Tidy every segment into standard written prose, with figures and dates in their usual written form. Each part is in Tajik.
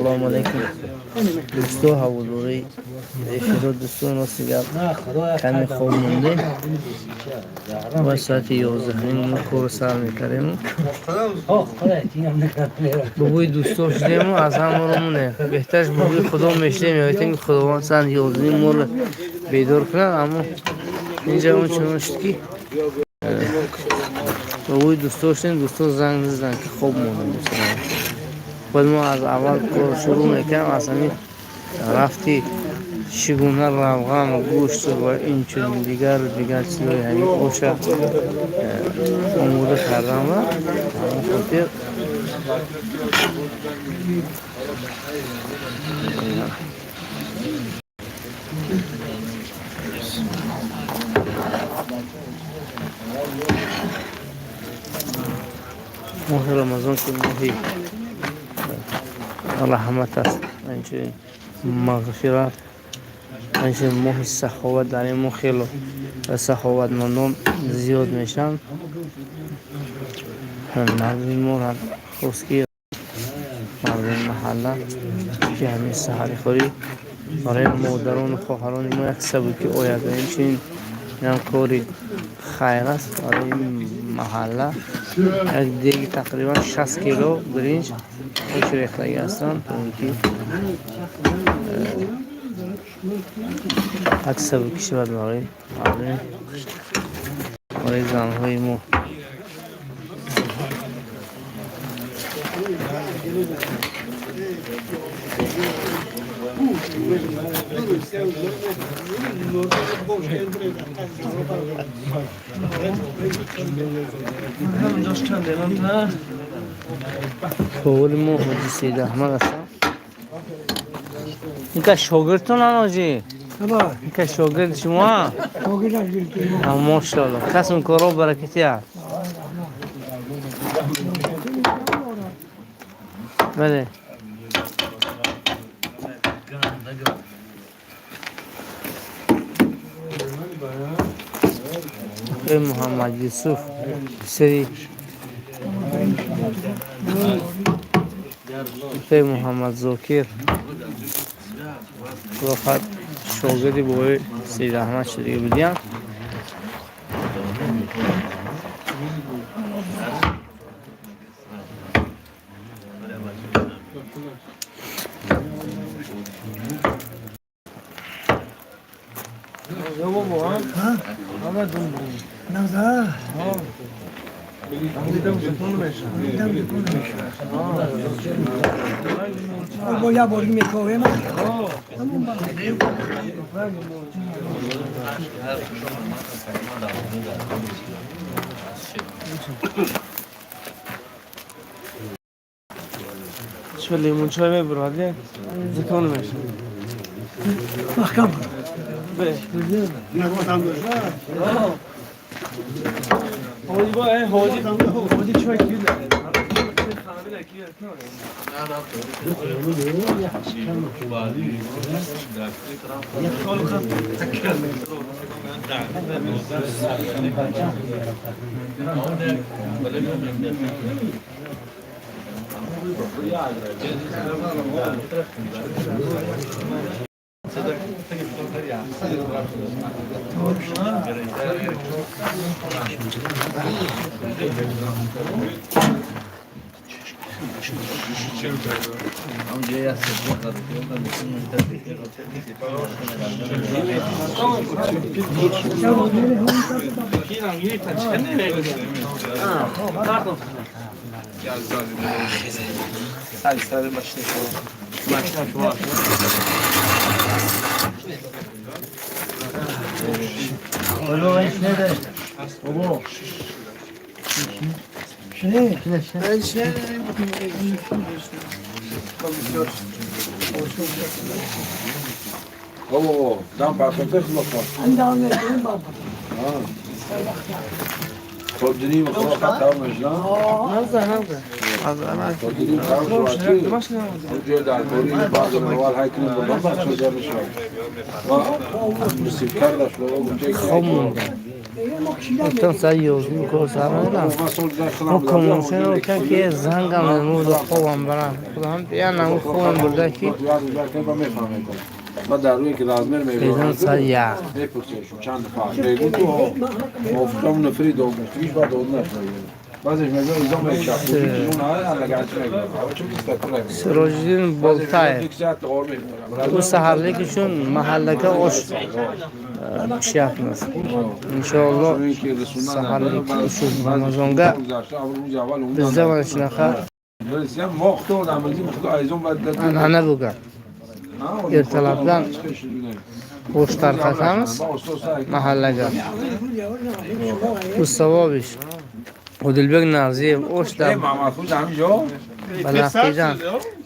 Салому алейкум, дӯсто, ҳаводори эфиро, дӯстон, рости гап, каме хоб мондем ва соати 11:30 мо корро сар мекардем. Бобои дӯсто шудему аз ҳамаро монем. Беҳтараш бобои худо мешудем, ёйтем, ки Худованд соати 11:30 моро бедор кунад, аммо инҷа он чунон шуд, ки бобои дӯсто шудем, дӯсто занг заданд, ки хоб мондем. Дӯстон, бояд мо аз аввал кор шурӯъ мекардем, аз ҳамин рафти чӣ гуна равған, гӯшт ва инчунин дигару дигар чизҳои ҳамин оша омода кардан ва ҳамон хотир моҳи Рамазон, ки моҳи раҳмат аст, инчунин мағфират, инчунин моҳи саховат, дар ин моҳ хело саховатмандон зиёд мешаванд. Мардуми мо хост, ки мардуми маҳалла, ки ҳамин саҳарихӯрӣ барои модарону хоҳарони мо як сабукӣ ояд ва инчунин инам кори хайр аст барои маҳалла. Як деги тақрибан 60 кило биринҷ ош рехтагӣ ҳастанд, то ин ки як сабукӣ шавад барои мардуми, барои занҳои мо. Повари мо ҳоҷи Сейдаҳмад ҳастам. Инка шогирдтонан, ҳоҷӣ? Инка шогирди шумо? Мошоалло, касбу коро баракати аст. Бале, акои Муҳаммад Юсуф, писари акои Муҳаммад Зокир, худо шогирди бобои Сейдаҳмад шудагӣ будиям. با یه باری میکاویم. Чо лимончой мебурад, зикон мешавад. محکم. Бале. ҳоҷи бо ҳоҷи ҳоҷи чой ки بابا دم پرتونته خلاص. خب دینیم خدا خطر نجنا. خب دینیم خراب شد. اونجا در کوری بعض اول های کنیم بودم بچه جمع شد. و نصیب کردش بابا گفته خب موندم. Гуфтам соат 11 кор сар мекунам. Мо коммуншино гуфтам ки зангам намуд хобам барам. Худам я наму хобам бурда ки ما در روی که رزمر میدان ساعت 1 میپرسیشون چند نفر میگو تو موافقم نفری دو پیش بعد اون نشد. Sirojiddin Boltayev bu saharlik uchun mahallaga osh pishyapmiz. Inshaalloh saharlik uchun Ramazonga bizda mana shunaqa an'ana bo'lgan. Ertalabdan osh tarqatamiz mahallaga. Bu savob ish. Odilbek Narziyev osh dar Balaqidan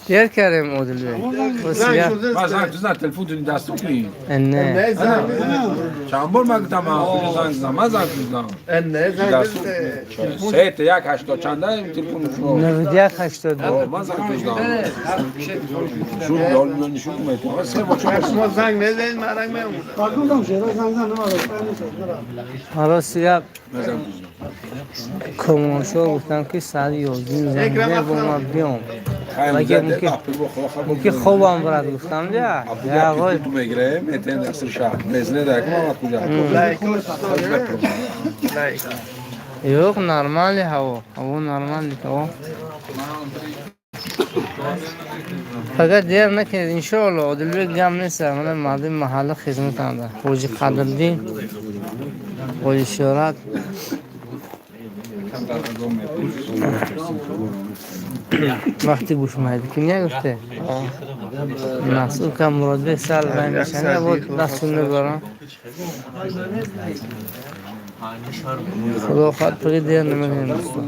дер кардем Одилбек. من زنگ زدم تلفن دستو کنی. نه چند بار من گفتم من خود زنگ زدم من زنگ زدم. نه زنگ 3 1 8 چنده تلفن شما 91 82 من زنگ زدم. شو دار نشون میده. سه با شما زنگ نزنید من رنگ میام. گفتم چرا زنگ زدم راست коммуншо гуфтам ки соат 11 занг бо ма биём. Ваге мумкин хобам бурад гуфтам дя. Я мегире метен дастр шаҳр. Мезне да кма куҷа. Yo'q, нормали ҳаво. Ҳаво нормали ҳаво. Фақат дер накунед иншоаллоҳ. Одилбек гам нест. Мана мардуми маҳалла хизматанда. Ҳоҷи Қадриддин, Ҳоҷи Шӯҳрат. Вақти гӯшмайди ки нагуфте? Масъул ка Муродбек сал вай мешана, бо дастшон мебарам. Худо хоҳад пиги дер намекунем дӯстон.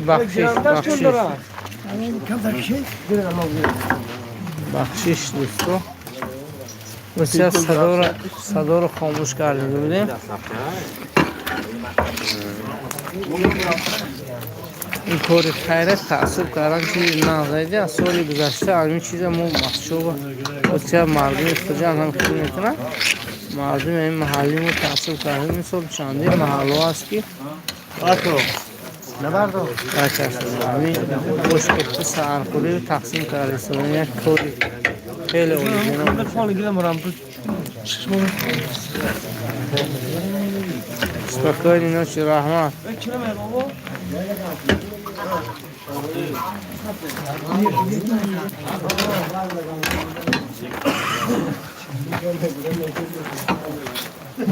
Бахшиш, бахшиш. Бахшиш дӯсто. Бисёр садоро хомӯш карда будем. Ин кори хайра таассуб кардан чизи нағзайди. Аз соли гузашта ҳамин чиза мо махшуба бисёр мардуми Хуҷанд ҳам хел мекунанд. Мардуми ҳамин маҳалли мо таассуб кардем. Ин сол чандин маҳалло аст ки ҳамин ош пухти саҳархӯриро тақсим карда истодан як кори хеле олиҷаноб. Спокойной ночи, раҳмат. نه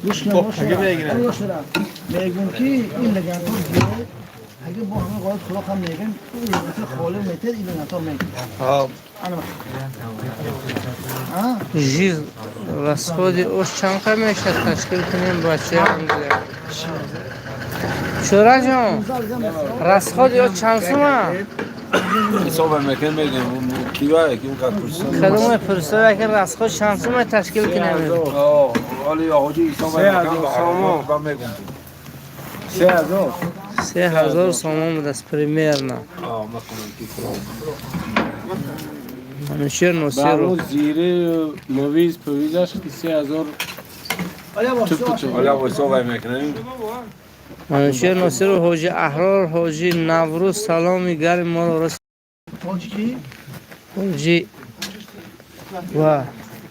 گوش کن میگم که این لگنتور اگه با همه قاعد خلاق هم میگن این لگنتور خالی میتر این لگنتور میگن. Жизнь расходи ош чанд қадр мешавад ташкил кунем бачаам. Шӯра ҷон, расходи ош чанд сума? حساب میکنم میگم کیوه که اون قد پرسان Кадоме пурсода ки расход чанд сума ташкил кунем? حالا یا حاجی حساب میکنم میگم 3000. 3000 сомон будааст примерно. Манучер Носиров. Ба зире мавиз павизаш 3000. حالا حساب میکنیم. Манучер Носиров, ҳоҷи Аҳрор, ҳоҷи Наврӯз, саломи гарми моро рас. Ҳоҷи ва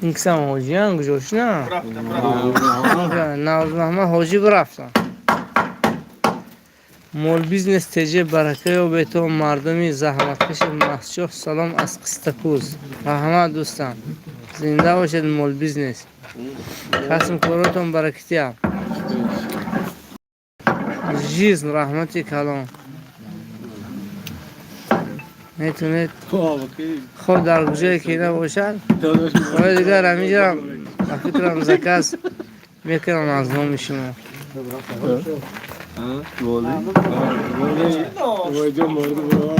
ин кисам ҳоҷиян куҷошна? Наврӯз Маҳмад ҳоҷӣ бирафтан. Мол бизнес теҷе барака ёбед то мардуми заҳматкаши Мастчоҳ. Салом аз Қистакӯз. Раҳмат, дӯстам. Зинда бошед, мол бизнес. Касбу коротон баракатия. Жизнь, раҳмати калон. Метавонед хоб дар куҷое ки набошад, ҳоли дигар ҳаминҷарам ба фикрам заказ мекунам аз номи шумо. Воли. Воли, морду бро.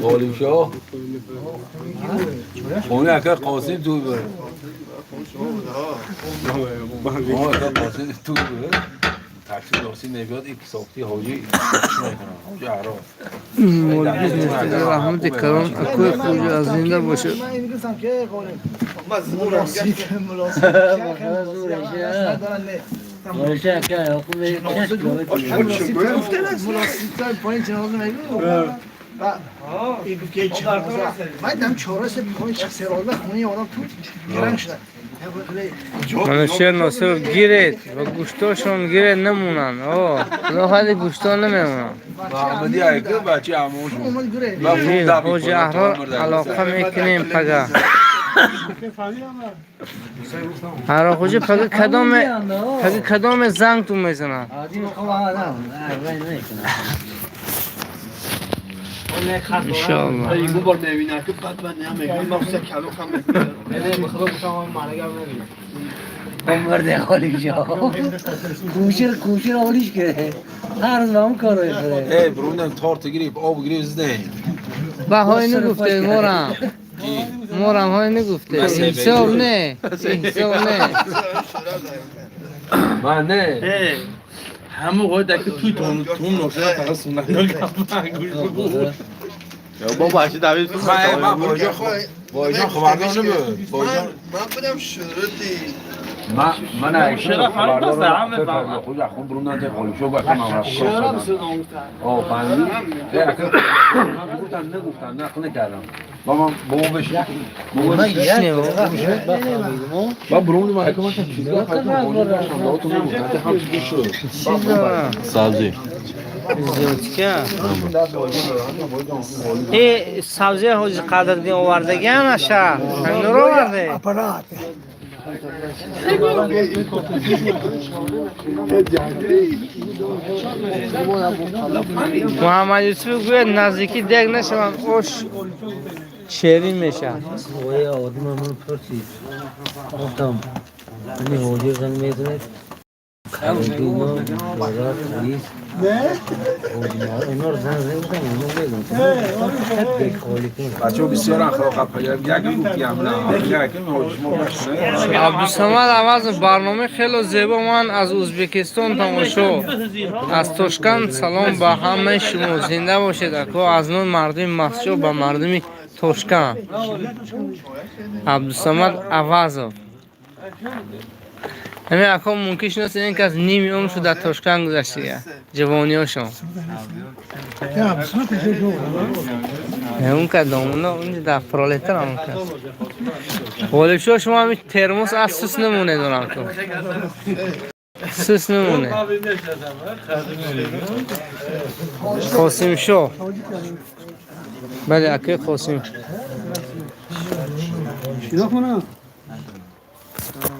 غالب شاه خونه اکر قاسم تو بره اکر قاسم تو بره تاکسی داسی نمیاد یک ساختی حاجی حاجی عراق. Мол бизнес раҳмати калон, акои хуҷа аз зинда бошед. من این میگفتم که قولم ملاسید ملاسید ملاسید پایین جنازه میگو و این گفت که من دم چهار سه پایین سه راه خونه آدم تو گرنگ شده. Манучер Носиров, гиред ва гӯштошон гиред, намонанд. О, худо гӯшто намемонанд. محمدی اکر بچه عموش اومد گره. Ҳоҷи Аҳрор, алоқа мекунем пага. Аҳрор хоҷа, пага кадоме, пага кадоме зангтун мезанад? Иншоалло. بار میبینه که بعد من نمیگم من سه کلو خم نه بخدا گفتم من نمیگم. مرد خالی جا کوشر کوشر آوریش کرده هر روز با هم کار رو ای بروندم تارت گریب آب گریب زده. Баҳои нагуфте морам. Морам ҳои нагуфте. Ҳисоб не. Ҳисоб не. من نه همون قاعد که توی تون تون نوشه فقط سنت با بچه دوید. من با جان خبردار نبود با جان. من بودم شروطی. من من اکشن خبردار خود خون بروندم تا قالب شو بکنم من آه فهمیدی؟ گفتن نگفتن نقل نکردم. بابا بابا بش بابا با بروندم اگه من چیزا خواهد تو نگفتن هم چیز شد. سبزی. Зиёдка. Э, сабзи ҳоҷи Қадриддин овардагиан аша. Ҳаминро оварде? Аппарат. Муҳаммад Юсуф гӯяд наздики дег нашаванд, ош шерин мешавад. وای آدم من پرسید گفتم این حوجه زنگ میزنه بچه بسیار اخلاق یک گفتی هم نه یک Абдусамад Авазов, барномаи хело зебо, ман аз Узбекистон тамошо, аз Тошканд. Салом ба ҳамаи шумо, зинда бошед, ако. Аз номи мардуми Мастчоҳ ба мардуми Тошканд, Абдусамад Авазов. Ҳамин, ако, мумкин шиносед, ин кас ними умршу дар Тошканд гузаштига, ҷавониёшон. Он кас домуна унҷа дар Пролетар, он кас. Ғолибшоҳ, шумо ҳамин термос аз сус намоне дорам, ту сус намоне. Қосимшоҳ, бале, акаи Қосим.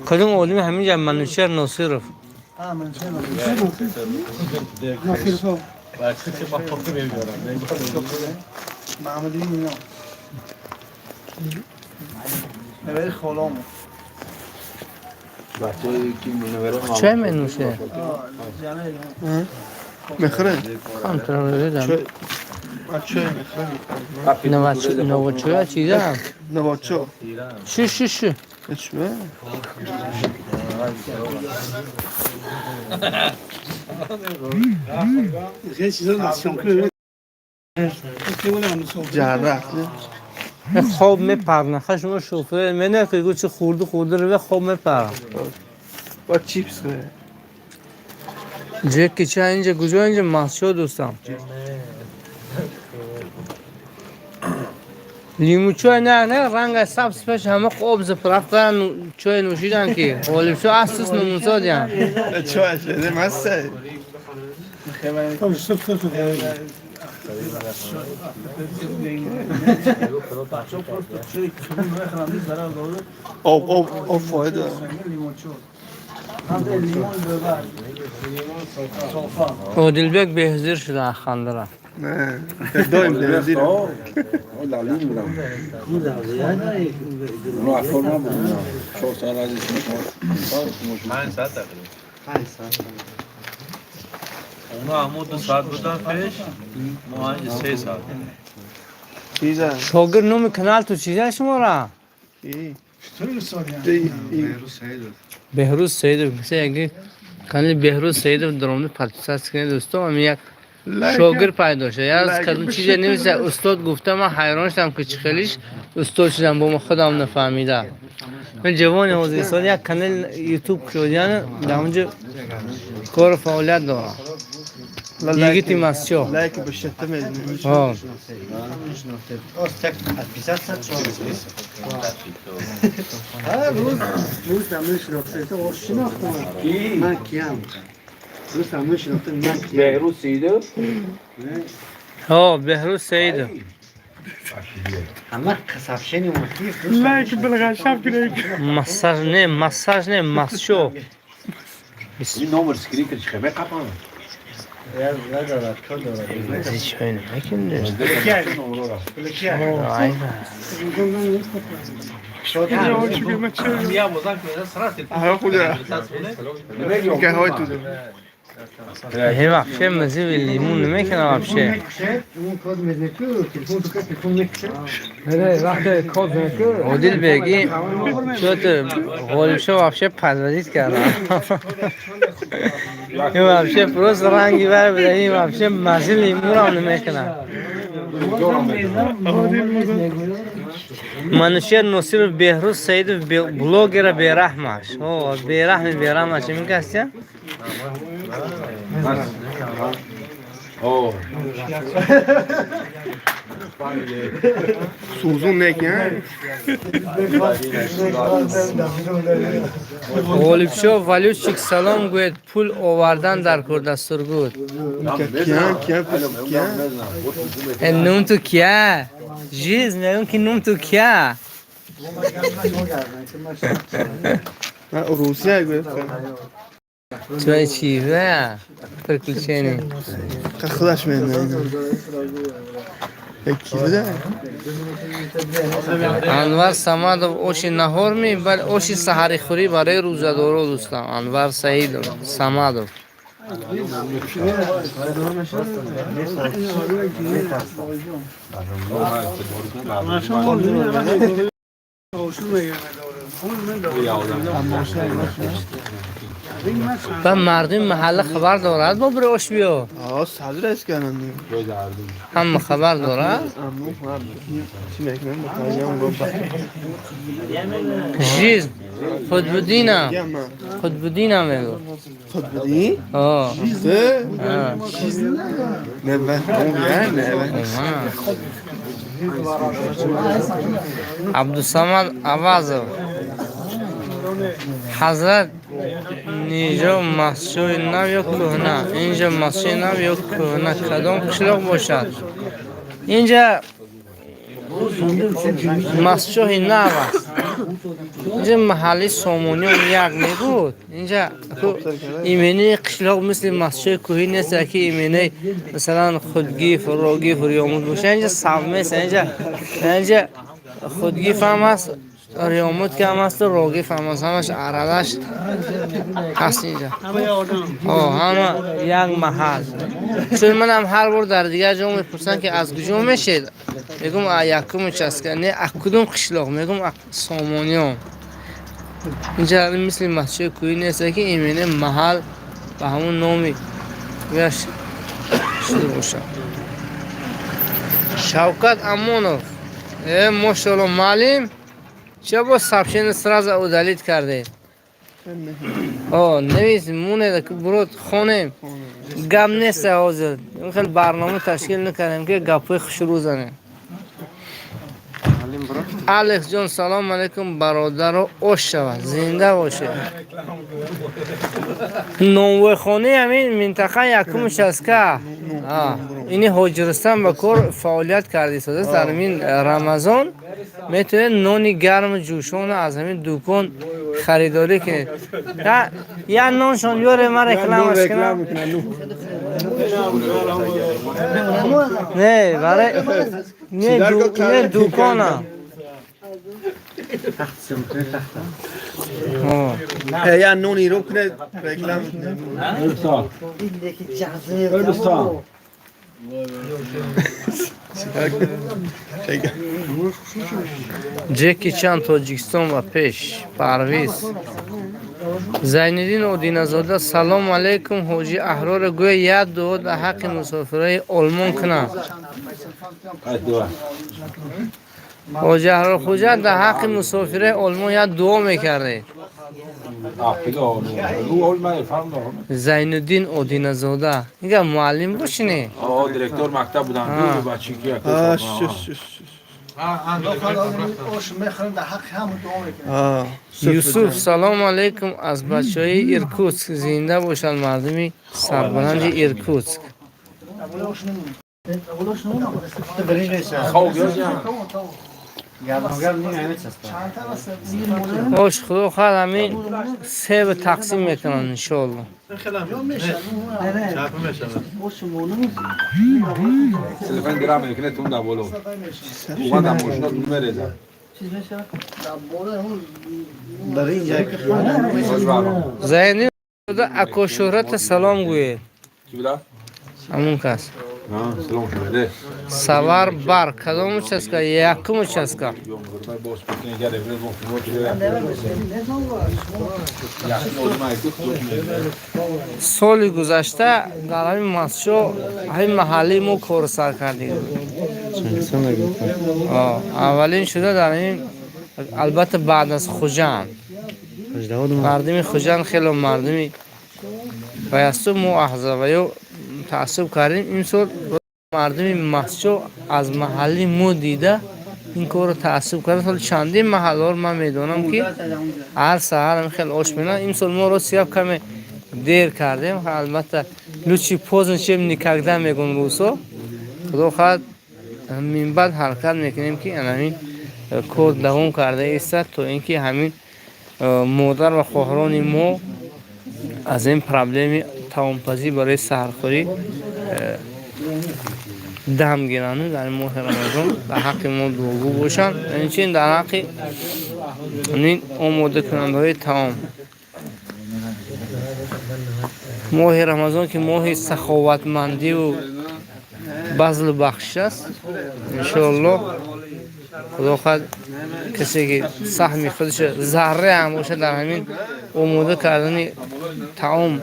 Кадом олими ҳаминҷа? Манучер Носиров. محمدی مینا نوری خالامو. Чой менӯше? میخوره. Камтар. چای میخوره. Новачоя чиза. نواچو. Шу, шу, шу. چوه. جرخ. Хоб мепарна. Ха, шумо шофер мене ки гу чи хурду хурду рве, хоб мепарам. با چیپس خوره. Ҷеки ча инҷа куҷо? Инҷа Мастчоҳ, дӯстам. Лимучой не, не, ранга сабз пеш ҳама об заправка чой нӯшидан ки ғолибшоҳ аз сус намунсодиям. چای شده مسته. آب آب آب فایده. Одилбек беҳузур шуда аз хандара. نه دایم زیر. لالین بودم اونو افکار نبودم 4 ساعت از 5 ساعت تقریبا. اونا همون 2 ساعت بودن پیش ما، 3 ساعت. چیزا. Шогир, номи канал ту чиза шумора? ای Беҳрӯз Саидов. Киса яки канали Беҳрӯз Саидов даромди, подписаться кунед, дӯстон. Ами як шогир пайдо шуд. Яз кадом чизе невиса, устод гуфта, ман ҳайрон шудам, ки чӣ хелиш устод шудам, бо ма худам нафаҳмида. Ман ҷавони ҳозир сол як канал Ютуб кушодиян, дар онҷо кору фаъолият дорам. Йигити Мастчоҳ. لایک به شته میزنی. Ҳо. روز روز همه شناخته تو شناختم من کیم، روز همه شناخته من کیم. بهروز سیده. Ҳо, Беҳрӯз Саидов. همه قصبشنی مخیف. Массаж не, массаж не, Мастчоҳ. این نامر سکرین که چه قپان. Чой намекунед? ها خوده که های تو. Э, вообще мазиви лимон намекунам вообще. اون کد میزنه تو تلفن، تو که تلفن میکشه. Одил беги, что-то Ғолибшо вообще подводить кардам. Ин вообще просто ранги бар буда, ин вообще мази лимонам намекунам. Манушер Носиров, Беҳрӯз Саидов, блогера бераҳмаш. О, бераҳми бераҳмаш. Ин кастя? Oh. سوزون نکن. Ғолибшо, валютчик салом гӯед, пул овардан дар Курдастургуд. کیان کیان کیان. Э, нум ту кия? Жизнь, мегӯм ки нум ту кия? من روسیه گرفتم. Твои чиза? Приключения. خودش میدونه یکی بوده. Анвар Самадов, оши наҳор ми? Бале, оши саҳарихӯрӣ барои рӯзадоро, дӯстам. Анвар Саидов Самадов. Ба мардуми маҳалла хабар дорад, бо биро ош биё. آه صدر است کردن دیگه. Ҳама хабар дорад. عمو هم چی میکنم بخوایم گفت Жизнь Худбудина. میگم من Худбудина мегӯ. خود بدی؟ О. ده؟ А. نه نه نه نه. Абдусамад Авазов. Ҳазрат, ниҷо масҷиди нав ё кӯҳна? Инҷо масҷиди нав ё кӯҳна, кадом қишлоқ бошад? Инҷа масҷиди нав аст. Инҷа маҳалли Сомониён як мебуд. Инҷа имени қишлоқ мисли масҷиди кӯҳӣ нест, ки имени масалан Худгиф, Рогиф, Риёмуд бошад. Инҷа савмест. Инҷа Худгиф ҳам аст, Риёмуд ки ҳам асту Рогиф ҳам аст, ҳамаш аралаш ҳаст инҷа. Ҳама як маҳал. Чун манам ҳар бор дар дигар ҷо мепурсанд, ки аз куҷо мешед, мегум а якум участка. Не, а кудум қишлоқ? Мегум а Сомониён. Инҷа мисли масҷиди кӯҳӣ нест, ки имени маҳал ба ҳамун номи яш шуда бошад. Шавкат Амонов, э, мошалло, маълим, ча бо сообщение сразу удалить кардед? О, навис монед, бурод хонем. Гап нест ҳозир, хел барнома ташкил накардем, ки гапҳои хушрӯ занем. Алекс ҷон, салом алейкум, бародаро, ош шавад, зинда бошед. Нонвойхонаи ҳамин минтақа якум участка ини Ҳоҷирустам ба кор фаъолият карда истодааст. Дар ҳамин Рамазон метавонед нони гарму ҷӯшона аз ҳамин дукон харидорӣ кунед. Як ноншон ёре, ман рекламаш кунам. Не, барои не, дукона. یا نونی رو کنه رکلام. دوستان. Ҷеки Чан, Тоҷикистон ва пеш. Парвиз Зайниддин Одиназода, салому алайкум, ҳоҷи Аҳрора, гӯя як дуо дар ҳаққи мусофирои Олмон кунанд. Ҳоҷи Аҳрор Хуҷа, дар ҳаққи мусофирои Олмон як дуо мекардед. Зайнуддин Одиназода, ига муаллим бошине? Директор мактаб будам. Бачики. ош мехӯрем, дар ҳаққи ҳама дуо мекунем. Юсуф, салому алайкум, аз бачаҳои Иркутск, зинда бошанд мардуми сарбаланди Иркутск. ош намонем, ош намонем. Ош, худо хоҳад, ҳамин себ тақсим мекунанд, иншоалло. تلفن گرم میکنه تون در بالا اومد در ماشینا دون میریزه. Зайни ако Шӯҳрата салом гӯед. کی بوده؟ Ҳамун кас. سلام شده. Савар бар кадом участка? Якум участка. باز بکنه گره بره. Соли гузашта дар ҳамин масҷо ҳамин маҳаллаи мо кору сар кардем. Аввалин шуда дар ҳамин, албатта, баъд аз Хуҷанд. Мардуми Хуҷанд хело мардуми ваясту мо аҳзаваё таассуб кардем. Имсол мардуми масҷо аз маҳалли мо дида ин корро таассуб кардем. Соли чандин маҳаллаҳоро ман медонам, ки ҳар саҳар ҳамин хел ош менам. Имсол мо рости гап каме дер кардем. Албатта, лучше поздно, чем никогда, мегӯн русо. Худо хоҳад, минбаъд ҳаракат мекунем, ки ҳамин кор давом карда истад, то ин ки ҳамин модар ва хоҳарони мо аз ин проблеми таомпазӣ барои саҳархӯрӣ Дам гиранд дар моҳи Рамазон дар ҳаққи мо дуогӯ бошанд. Инчунин дар ҳаққи ин омодакунандаҳои таом. Моҳи Рамазон ки моҳи саховатмандиву базлу бахшиш аст, иншоаллоҳ Худо хоҳад, касе ки саҳми худаш зарра ҳам бошад дар ҳамин омода кардани таом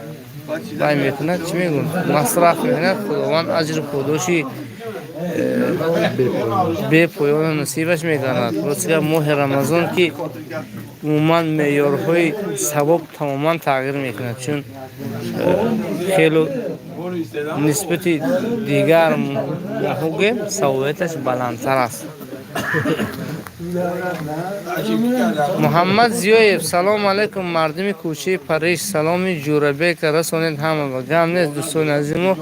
вай мекунад, чӣ мегӯн, масраф мекунад, Худованд аҷру подоши бепоёна насибаш мегардад. Ростига, моҳи Рамазон ки умуман меъёрҳои савоб тамоман тағйир мекунад, чун хело нисбати дигар моҳҳо гӯем, савобияташ баландтар аст. Муҳаммад Зиёев: салому алайкум, мардуми кӯчаи Париж, саломи Ҷӯрабека расонед ҳама. Гам нест, дӯстони азизмо,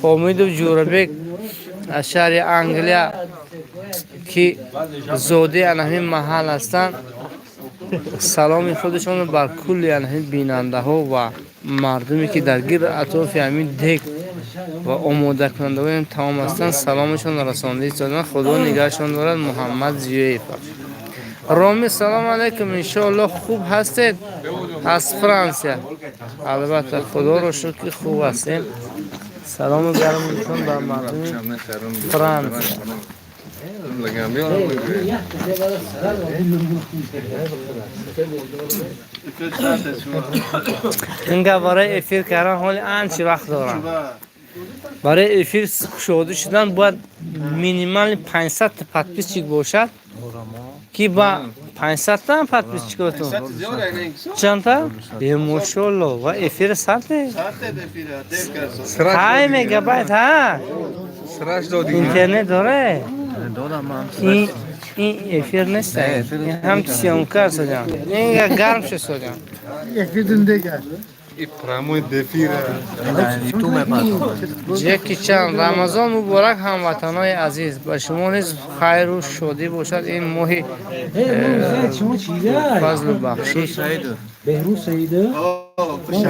Ҳомидов Ҷӯрабек аз шаҳри Англия, ки зодаи ана ҳамин маҳал ҳастанд, саломи худашонро бар кулли ана ҳамин бинандаҳо ва мардуме, ки дар гирди атрофи ҳамин дег ва омодакунандагони таом ҳастанд, саломашонро расонда истоданд. Худо нигаҳшон дорад. Муҳаммад Зиёев. Роми, салом алайкум, иншоаллоҳ хуб ҳастед аз Франсия. Албатта, Худоро шукр, ки хуб ҳастем. Салому гармтон ба мардуми Франсия. Инга барои эфир кардан ҳоли анчи вақт дорам. Барои эфир кушода шудан бояд минимально 500 подписчик бошад, ки ба 500 та подписчикотон чандта? Е, мошолло, ва эфир сарте ҳай мегабайт ҳа интернет доре. Ин эфир нест, ҳам съёмка содям, ин гарм шуд содям. Ҷеки Чан: Рамазон муборак, ҳамватанои азиз, ба шумо низ хайру шодӣ бошад ин моҳи фазлу бахшиш.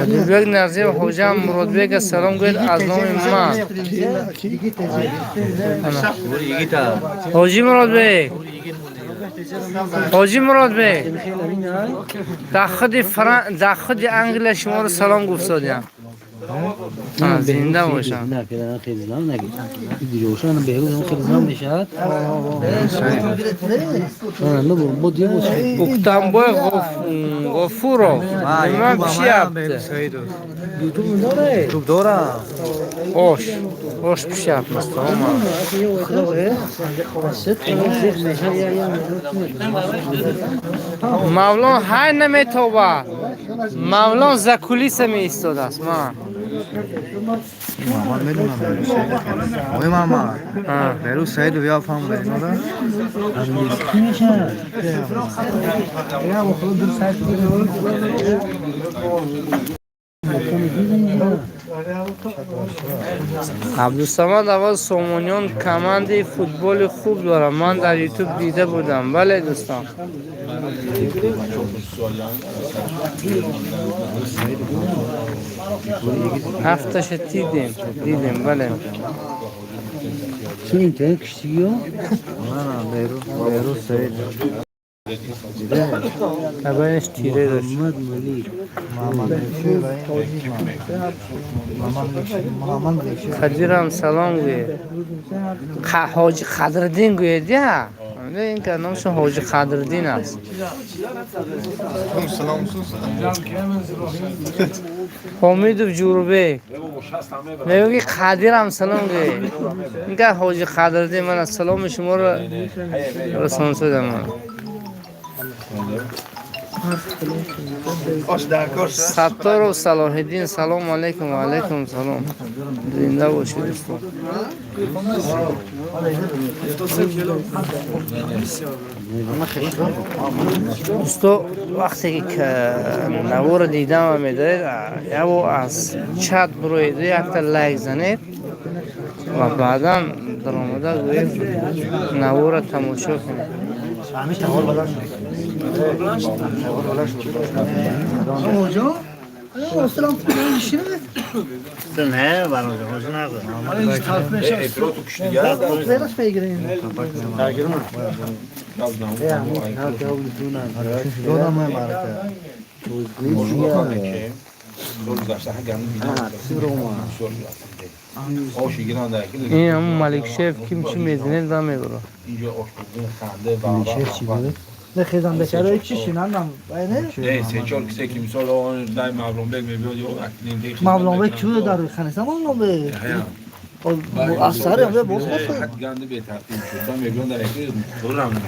Одилбек Назир: ҳоҷам Муродбека салом гӯед аз номи ман. Ҳоҷи Муродбек, ҳоҷи Муродбек, дар худи Англия шуморо салом гуфтодиям. Зинда бошам. Уктамбой Ғофуров, ман пишяпте. Ош ош пишяпмиз. Мавлон ҳай наметобад. Мавлон за кулиса меистодааст. Ман Мамад медонам. Ой, мама. Беру Саиду я фам да? Абдусамад аввал: Сомониён командаи футболи хуб дорад, ман дар Ютуб дида будам. Бале, дӯстон, ҳафташа дидем, дидем, бале. Интернет киштигиё? Беру, Беру Саид. Аввалаш тире дошт. Муҳаммад Малик. Қадирам салом гӯед. Ҳоҷи Қадриддин гӯед, я ин ка номшон Ҳоҷи Қадриддин аст. Ҳомидов Ҷурубек мегӯ, ки Қадирам салом гӯед. Ин ка Ҳоҷи Қадриддин мана саломи шуморо расонсудам. Сатторов Салоҳиддин: салому алайкум. Ва алайкум салом, зинда бошед, дӯстон. Дӯсто, вақте ки наворо дидама медоред, яво аз чат бироеду якта лайк занед ва баъдан даромада гӯед, наворо тамошо кунед. نه برام اعتراض تو کشتی این همون ملک شف کیم چی میدونه دا میبره. اینجا آشپزخونه خنده و نه خیزم بچه‌ها چی شینندم نه نه سه چهار کسی که مثال آن دای مولان بگ میبیاد یا اکلیم مولان بگ چه در خانه مولان بگ اثر هم باز خود گنده به ترتیب شد میبیاد در اکلیم خورم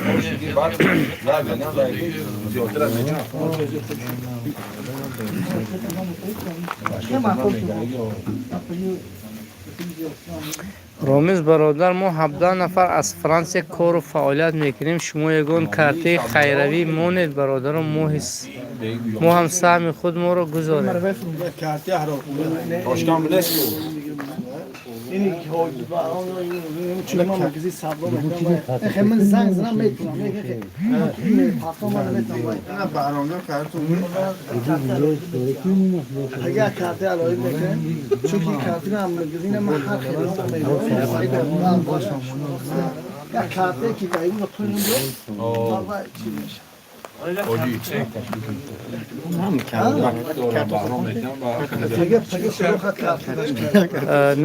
نمیگه بعد نه در اکلیم زیادتر از اینجا. Ромиз бародар, мо 17 нафар аз Франсия кору фаъолият мекунем. Шумо ягон картаи хайравӣ монед, бародарон, мо ҳам саҳми худ моро гузорем. اگر کارت علایق نکنه چون که کارت هم مگزین ما هر خیلی یا کارت که داییم رو پول نمیده چی میشه؟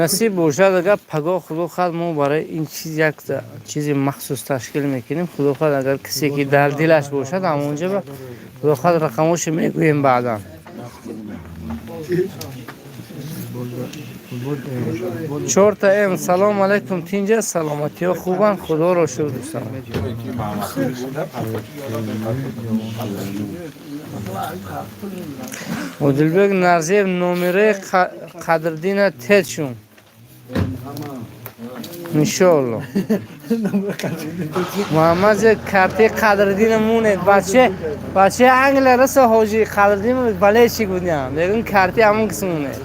насиб бошад, агар пагоҳ худо хоҳад, мо барои ин чиз як чизи махсус ташкил мекунем. Худо хоҳад, агар касе ки дар дилаш бошад, ҳамонҷа худо хоҳад рақамошо мегӯем баъдан. Чорта М. Салом алайкум, тинҷа, саломатиҳо хубанд, худоро шукр, дӯстон. Одилбек Нарзиев, номераи Қадриддина тед шум. Иншоалло. Муҳаммад зе картаи Қадриддина монед. Бача Англия раса ҳоҷи Қадриддин болельщик будям. Мегӯн картаи ҳамон кис монед.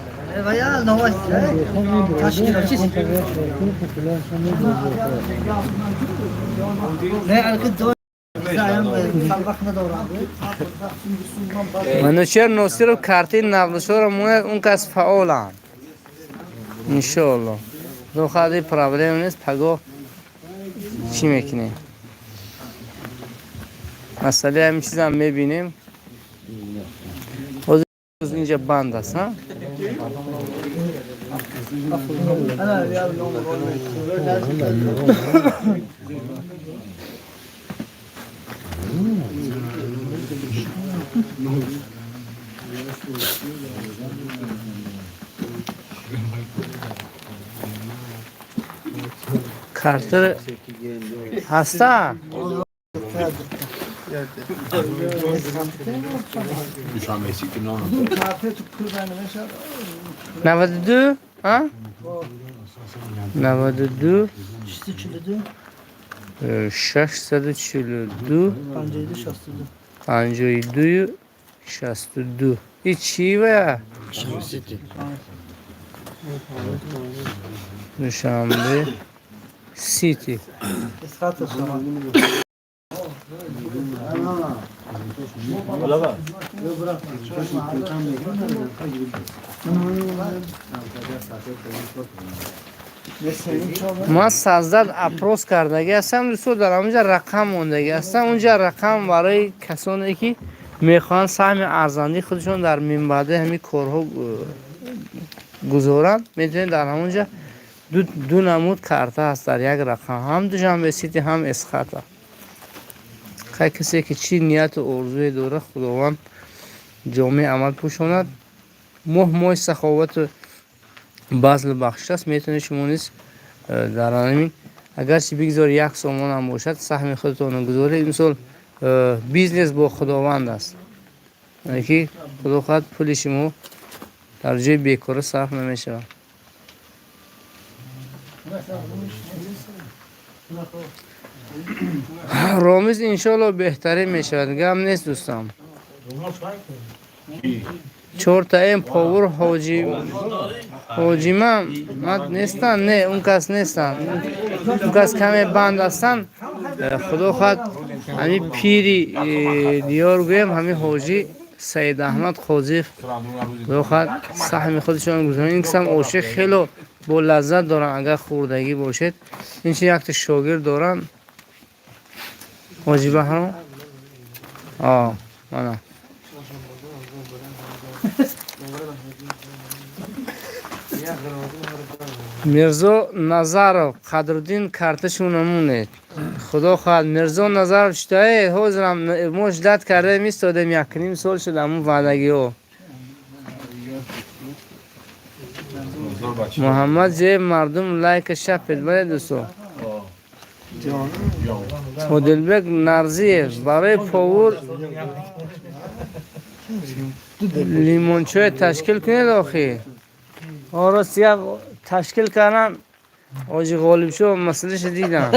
Манучер Носиров картаи навдушоро монед, он кас фаъоланд. Иншоалло. Худо хоҳад, проблема нест, пагоҳ чӣ мекунем? Масъалаи ҳамин чизам мебинем. Ҳозир инҷа банд аст, ҳа? Картер ҳаста? 92, ҳа? 92 642 52 62. И чӣ ва? Душанбе Сити. Ман создать опрос кардаги ҳастам, дӯсто, дар ҳамонҷа рақам мондаги ҳастам. Унҷа рақам барои касоне ки мехоҳанд саҳми арзандии худашон дар минбаъдаи ҳамин корҳо гузоранд, метавонед дар ҳамонҷа ду намуд карта ҳаст дар як рақам, ҳам Душанбе Сити, ҳам Эсхата. Хай, касе ки чӣ нияту орзуе дорад, Худованд ҷомеи амал пӯшонад. Моҳ моҳи саховату базлу бахшиш аст. Метавонед шумо низ дар ҳамин, агарчи бигзор як сомон ҳам бошад, саҳми худатонро гузоред. Мисол, бизнес бо Худованд аст, ки худо хоҳад, пули шумо дар ҷои бекора сарф намешавад. Ромиз, иншоалло, беҳтарин мешавад, гап нест, дӯстам. Чорта М повур ҳоҷима мад нестанд? Не, он кас нестанд, он кас каме банд ҳастанд. Худо хоҳад, ҳамин пири диёр гӯем, ҳамин ҳоҷӣ. Саид Аҳмад Қозиев бихоҳад саҳми худашон гузоранд. Ин кисам оши хело бо лаззат доранд, агар хӯрдагӣ бошед. Инчи якта шогирд доранд. Ҳоҷи Баҳром. Мана. Мирзо Назаров, Қадруддин карташона монед. Худо хоҳад Мирзо Назаров читае ҳозирам мо ждать кардаем истодем 1.5 сол шуд ҳамун ваъдагиҳо. Муҳаммад зе мардум лайка шапед бале дӯсто. Одилбек Нарзиев барои повур лимончой ташкил кунед охи. Рост як ташкил кардам ҳоҷи Ғолибшо масъалаша дидам.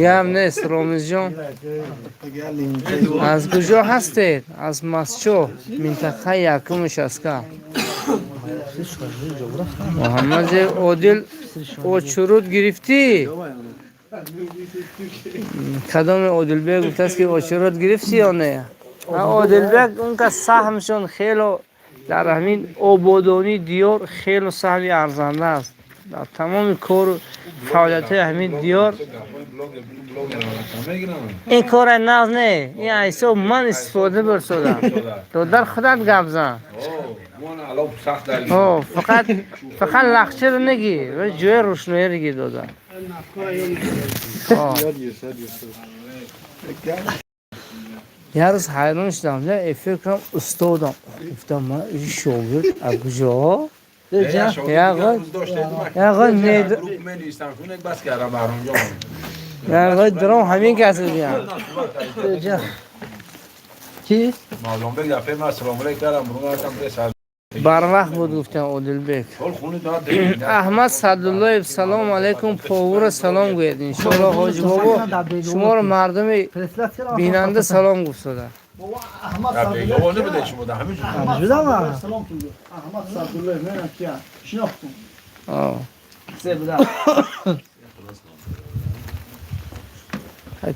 Гап нест Ромизҷон. Аз куҷо ҳастед? Аз Масчо, минтақаи якуми Шаска. Муҳаммади Одил очуруд гирифтӣ? Кадоми Одилбек гуфтааст ки очуруд гирифтӣ ё не? Одилбек он кас саҳмшон хело дар ҳамин ободонии диёр хело саҳми арзанда аст. Дар тамоми кору фаъолиятҳои ҳамин диёр ин кора нағз не, ин айсо ман истифода бурсодам. Додар худат гап зан. Фақат фақат лахчаро нагӣ, ҷои рӯшноиро гир дода. Як рӯз ҳайрон шудам, эфир кунам устодам. Гуфтам ман ин шогирд аз куҷо? Яғой дром ҳамин кас будиям. Ки? Барвақт буд гуфтам Одилбек. Аҳмад Садуллоев салому алайкум, повура салом гӯед. Иншоалло ҳоҷи бобо шуморо мардуми бинанда салом гуфтода.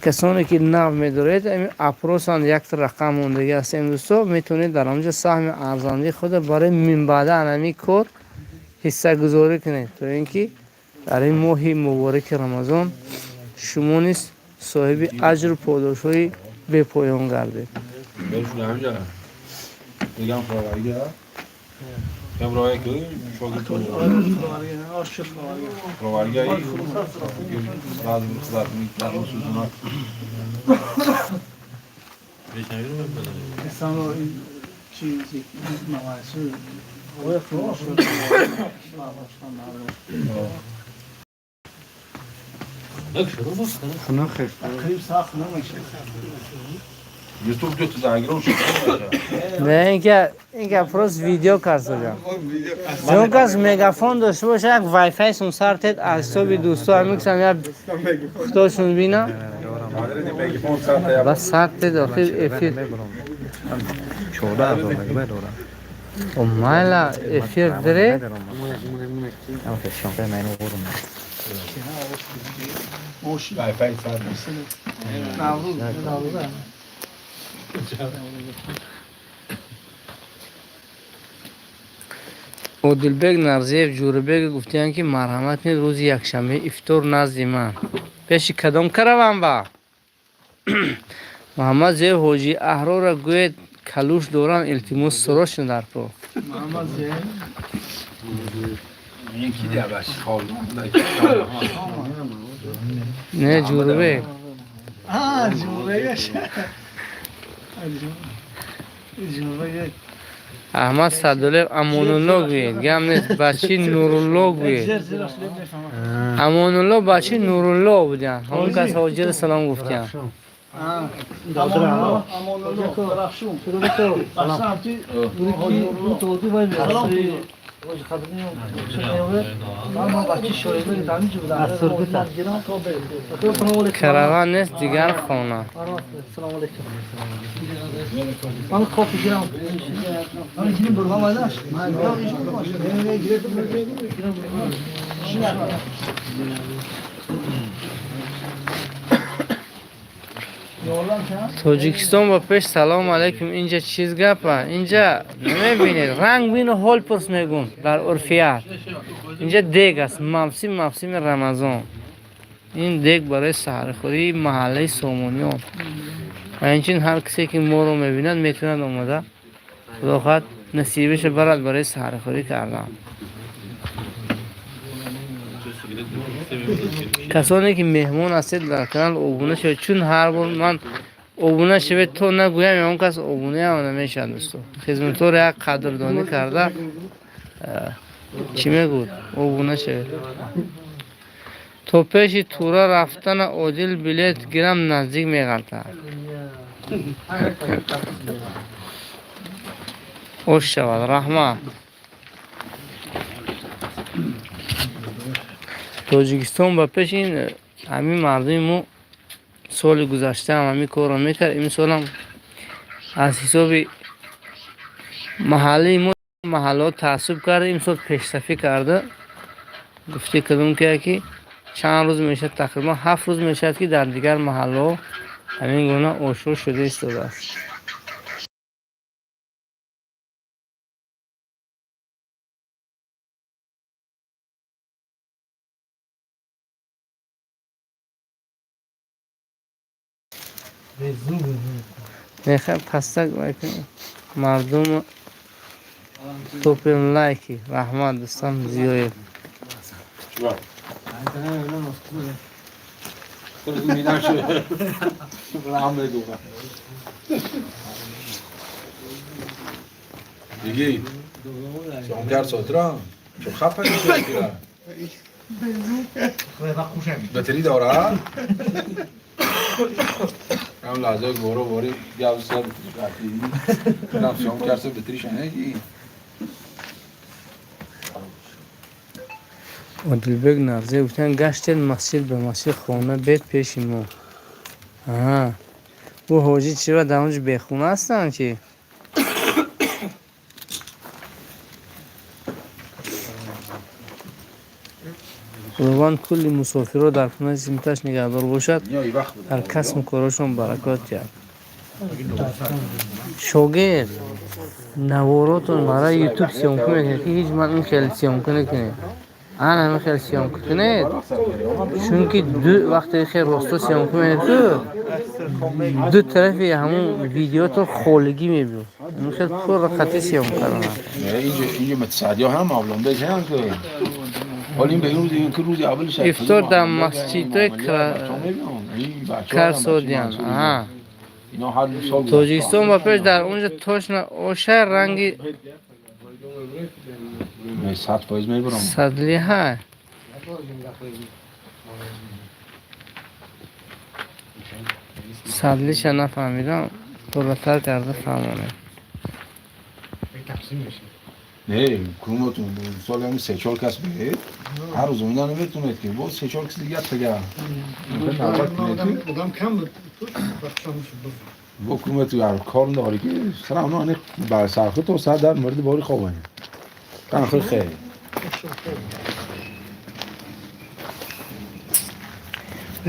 Касоне ки нав медоред, опросанд якта рақам мондагӣ аст имрӯзто, метавонед дар онҷо саҳми арзандаи худро барои минбаъда ҳамин кор ҳиссагузорӣ кунед, то ин ки дар ин моҳи мубораки Рамазон шумо низ соҳиби аҷру подошҳои бепоён гардед. Не, инка просто видео кард содам. Он кас мегафон дошта боша, як вайфай сум сар тед аз ҳисоби дӯсто ҳамин кисам як худошон бина. Бас сар тед охир эфир. О майла эфир дире. Одилбек Нарзиев Ҷӯрабек гуфтиянд ки марҳамат кунед рӯзи якшанбе ифтор назди ман. Пеши кадом караван ба? Муҳаммад Зиев ҳоҷи Аҳрорро гӯед калуш доранд, илтимос срочно дар кор. Не, Ҷӯрабек. Аҳмад Садуллоев Амонулло гӯед. Гап нест, бачи Нурулло гӯед. Амонулло бачи Нурулло будиям. Ҳамон кас ҳоҷиро салом гуфтиям. Караван нест, дигар хона. Тоҷикистон ба пеш, салому алайкум. Инҷа чиз гапа? Инҷа намебинед, ранг бину ҳол пурс мегум дар урфият. Инҷа дег аст, мавсим, мавсими Рамазон. Ин дег барои саҳархӯрии маҳаллаи Сомониён. Ва инчунин ҳар касе ки моро мебинад, метавонад омода, худо хоҳад, насибаша барад барои саҳархӯрӣ кардан. Касоне ки меҳмон ҳастед, дар канал обуна шавед, чун ҳар бор ман обуна шавед то нагӯям, ягон кас обунаам намешавад. Дӯсто, хизматҳоро як қадрдонӣ карда, чӣ мегӯд, обуна шавед. То пеши тура рафтана Одил билет гирам, наздик меғалтад. Ош шавад, раҳмат. Тоҷикистон ба пеш. Ин ҳамин мардуми мо соли гузаштаам ҳамин корро мекард, имсолам аз ҳисоби маҳаллаи мо маҳаллаҳо таассуб карда, имсол пешсафӣ карда. Гуфти кадом ки чанд рӯз мешавад, тақрибан 7 рӯз мешавад, ки дар дигар маҳаллаҳо ҳамин гуна ошҳо шуда истодааст. Мехоҳем пастак мардум топим лайки. Раҳмат, дӯстам Зиёев. دیگه شما ساترا چون خفه میشه باتری داره. هم لحظه برو باری گاز سر باتری نم شما کرد باتریش نه. Одилбек Нарзиев гуфтанд, гаштед масҷид ба масҷид, хона бед пеши мо. Аҳа, ӯ ҳоҷӣ чиро дар он ҷо бехона ҳастанд ки? Худованд кулли мусофирро дар паноҳи симташ нигаҳдор бошад, дар касбу корашон баракот диҳад. Шогирд, наворотон барои ютуб съёмка мекунед, ки ҳеҷ ман ин хеле съёмка накунед, ана ҳамин хел съёмка кунед, чунки ду вақте хел росто съёмка мекунед, ту ду тарафи ҳамун видеотон холигӣ мебиёд. Ин хел пурра қатъи съёмка кардан. اینجا متصدی هم معامله بزنن که حالا این به روز این که روز اولش ифтор дар масҷидҳои Карсодиан. Аҳа. اینا هر سال. Тоҷикистон ба пеш. Дар он ҷо точно оша ранги 100% میبرم. Садли ҳай. Садлиша нафаҳмидам, пурратар карда фаҳмонед. نه کدومتون سال همین سه چهار کس بید هر روز امیدن نمیتونید که با سه چهار کس دیگه است دیگه. آدم کم بود. با کدومت هر کار نداری که سر اونا نه بر سر خود تو سر در مورد باری خوابه کن خیلی خیلی.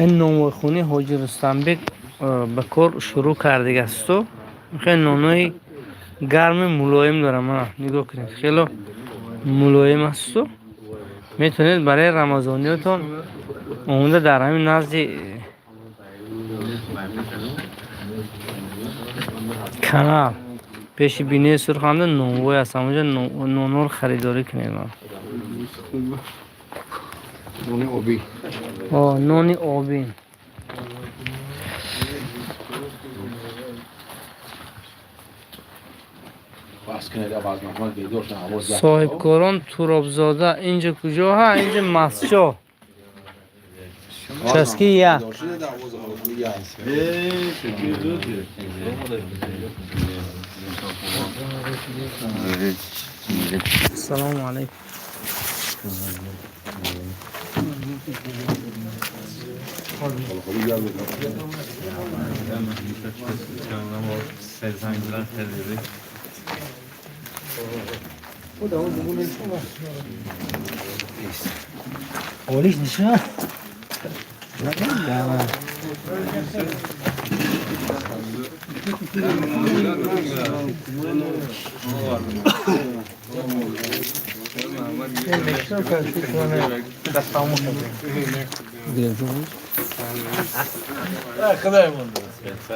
Ин нонвойхонаи ҳоҷи Рустамбек ба кор шурӯъ кардагасту хеле нонои гарми мулоим дорам. Мана, нигоҳ кунед, хело мулоим асту метавонед барои рамазониётон омода дар ҳамин назди канал, пеши бинои сурханда нонвой аст, ҳамонҷо нонҳоро харидорӣ кунед. нони обӣ. О, нони обӣ. بس کنید از محمد بیدار شدن آواز زد. Соҳибкорон Туробзода инҷо куҷо ҳа? Инҷо масҷо часки як. بیدار شده آواز خالی هست. Ассалому алайкум. خالی گرم. سه زنگ زدن خیلی. Олиш нишон.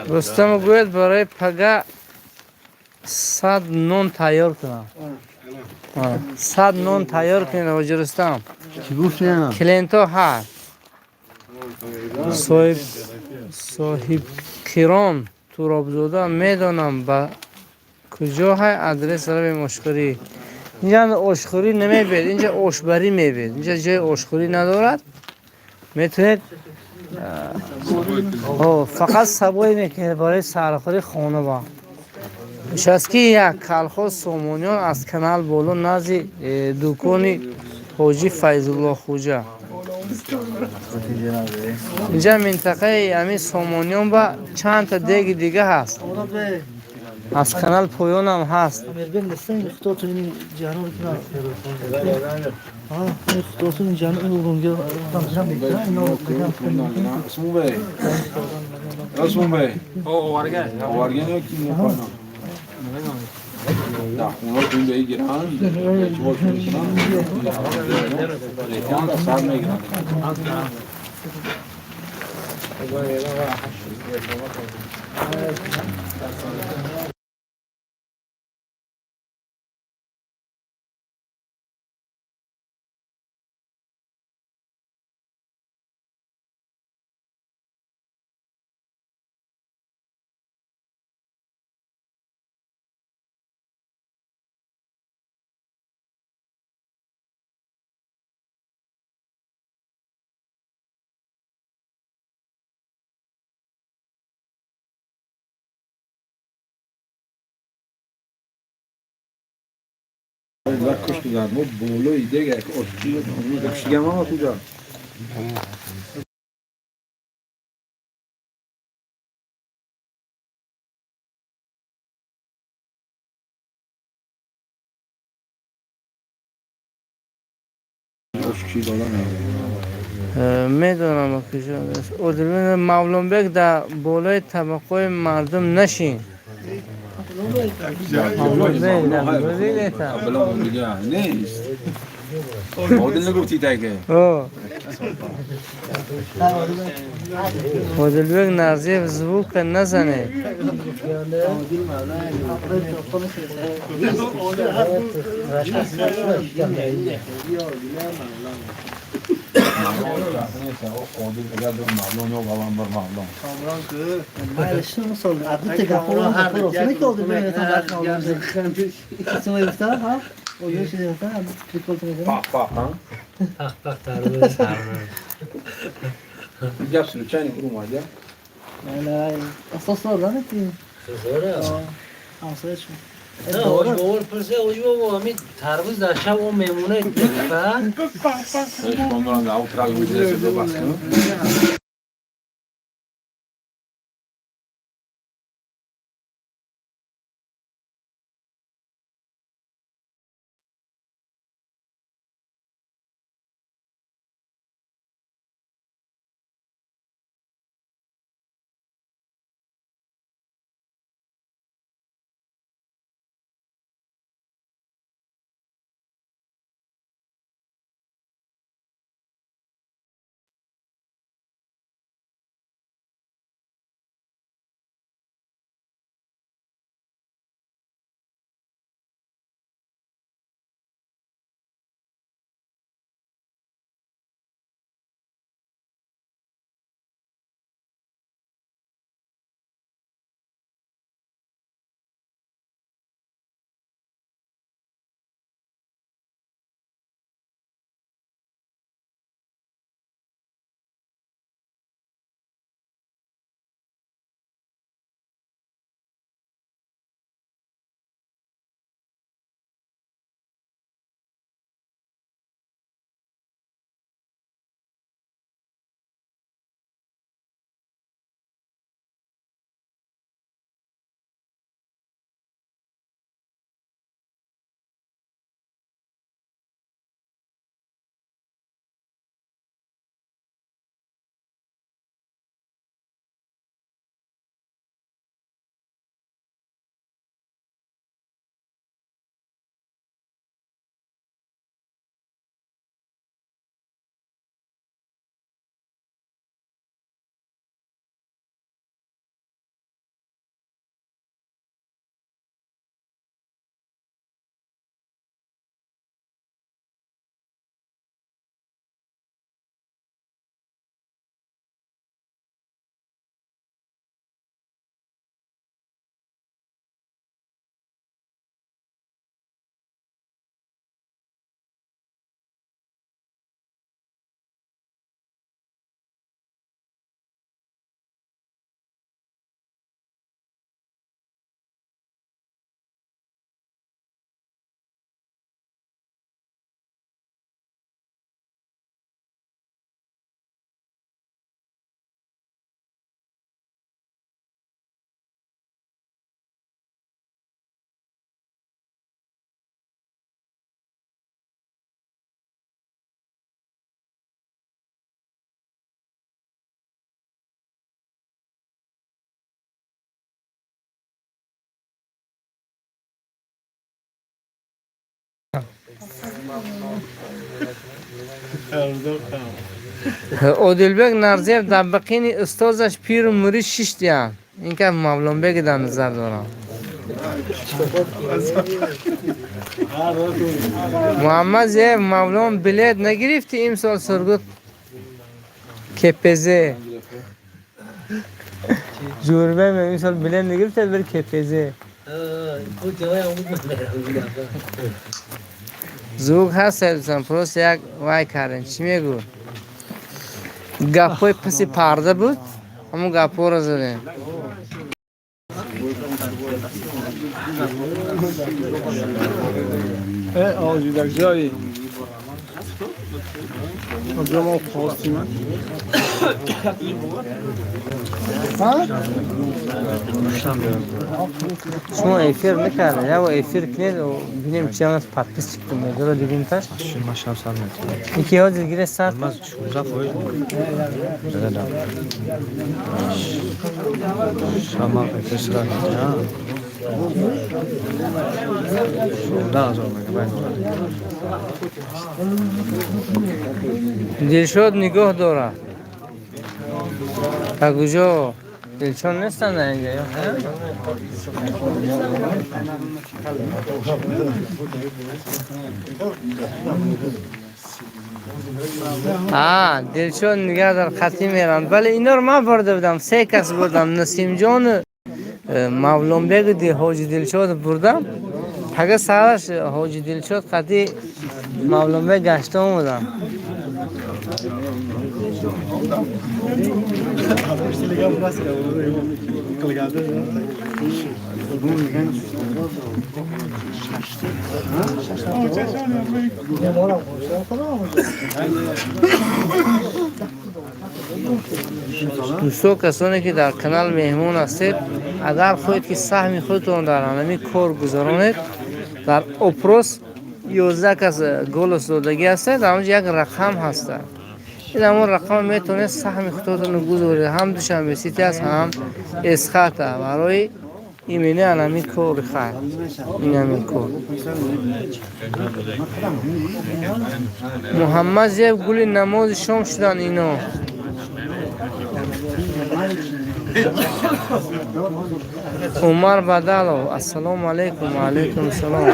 Рустам гӯяд барои пага 100 нон тайёр кунам. 100 нон тайёр кунед, ҳоҷи Рустам. Чӣ гуфтем? Клиентҳо ҳаст. Соҳибқирон Туробзода медонам ба куҷо ҳай адрес равем ошхӯрӣ. Инҷа ошхӯрӣ намебиед, инҷа ошбарӣ мебиед. Инҷа ҷои ошхӯрӣ надорад. Метавонед фақат сабоӣ мекунед барои сархӯрӣ хона ба. Участки як колхоз Сомониён аз канал боло назди дукони ҳоҷи Файзулло Хуҷа. Инҷа минтақаи ҳамин Сомониён ба чандта деги дига ҳаст. Аз канал поёнам ҳаст. Медонам куҷо аст. Мавлонбек дар болои табақои мардум нашин. Одилбек Нарзиев звука назанед. تربوز در شب اون میمونه Одилбек Нарзиев дар бақини устозаш пиру мурид шиштиянд. Ин ка Мавлонбеги дар назар дорам. Муҳаммад Зиев, Мавлон, билет нагирифти имсол Сургут КПЗ? Ҷурбе, имсол билет нагирифти бир КПЗ? Звук ҳаст, Сайдусан, просто як вай кардем. Чӣ мегӯ? Гапҳои паси парда буд, ҳамон гапҳоро задем. Оҷудакҷои оҷо мо хостим. Шумо эфир накарда, як эфир кунед, бинем чанд подписчик медора дигимташ. Ма шаб сар метавонам. Ики ҳозир гире сар. Ма 16%. Да. Шаб ма эфир сар метавонам. 16,000 мегабайт дорад. Дилшод нигоҳ дорад. Ба куҷо? Дилшод нестанд дар инҷа ё? А, Дилшод нигоҳ дар хатӣ меранд. Бале, иноро ман бурда будам. Се кас бурдам. Насимҷону Мавлонбегу ҳоҷи Дилшод бурдам. Пага сараш ҳоҷи Дилшод қатӣ Мавлонбег гашта омадам. Дӯсто, касоне ки дар канал меҳмон ҳастед, агар хоҳед ки саҳми худтон дар ҳамин кор гузаронед, дар опрос 11 кас голос додагӣ ҳастед, дар онҷо як рақам ҳаста. Ин ҳамон рақам метавонед саҳми худтонро гузоред. Ҳам Душанбе Сити аст, ҳам Эсхата барои имени ҳамин кори хайр. Ин ҳамин кор. Муҳаммад Зиев, гули намози шом шуданд ино. Умар Бадалов, ассалому алайкум, ва алайкум ассалом.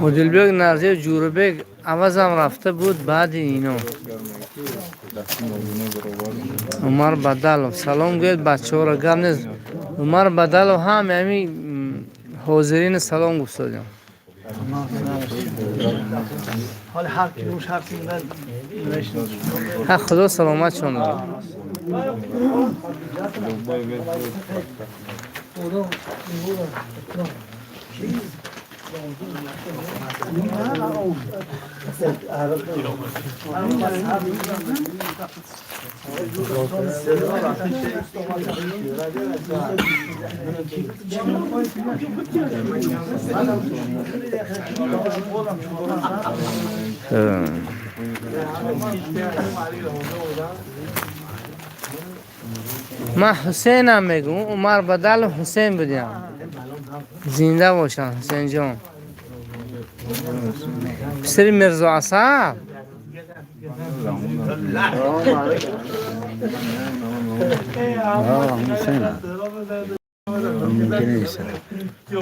Одилбек Нарзиев, Ҷӯрабек авазам рафта буд баъди ино. Умар Бадалов, салом гӯед бачаҳоро, гап нест. Умар Бадалов ҳам ҳами ҳозирини салом гуфтодем. Ҳа, худо саломатшон дорад. Ман Ҳусейнам мегӯм, Умар Бадалов Ҳусейн будям. Зинда бошанд, Ҳусейнҷон. Писари Мирзо Асад?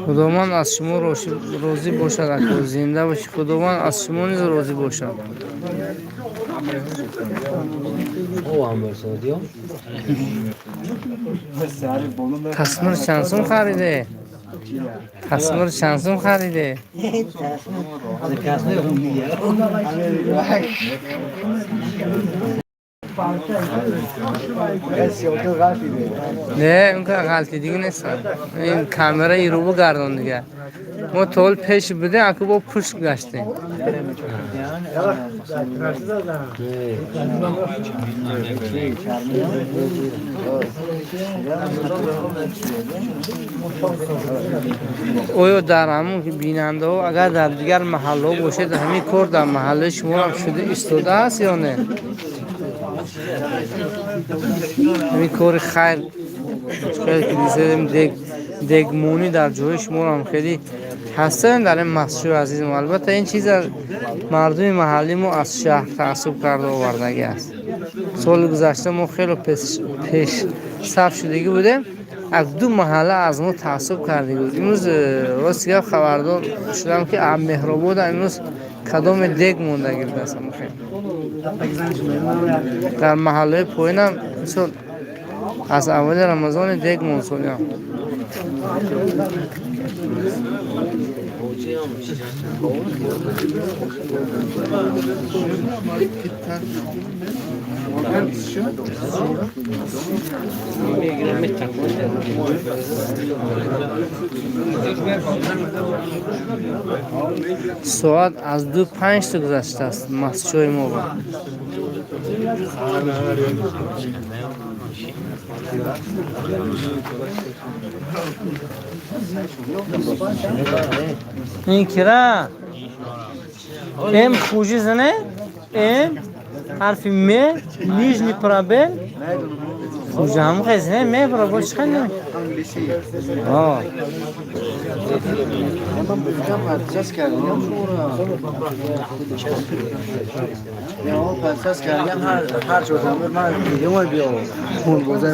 Худованд аз шумо розӣ бошад, ако зинда бошӣ. Худованд аз шумо низ розӣ бошад. Тасмир чанд сум хариде? Тасмир чанд сум хариде? Не, он ка ғалти дига нестам. Ин камера иру бигардон дига. Мо тол пеш будем, аку бо пушт гаштем. Оё дар ҳамун бинандаҳо, агар дар дигар маҳаллаҳо бошед, ҳамин кор дар маҳаллаи шумо ҳам шуда истодааст ё не? Ҳамин кори хайр, хеле ки дидем, дегмонӣ дар ҷои шумо ҳам хеле ҳастанд дар ин масҷиди азизи мо. Албатта ин чиз мардуми маҳалли мо аз шаҳр таассуб карда овардагӣ аст. Соли гузашта мо хеле пешсаф шудагӣ будем, аз ду маҳалла аз мо таассуб кардагӣ буд. Имрӯз рости гап хабардор шудам, ки Меҳробода имрӯз кадоме дег мондагӣ будааст. Дар маҳаллаи поинам мисол аз аввали Рамазони дег монд солиам. Соат аз 2:05 гузаштааст масҷои мо ба. Ин кира М хуже зане, М ҳарфи М, нижний пробел, хуже ҳам хез не, М пробел чӣ хел не? О.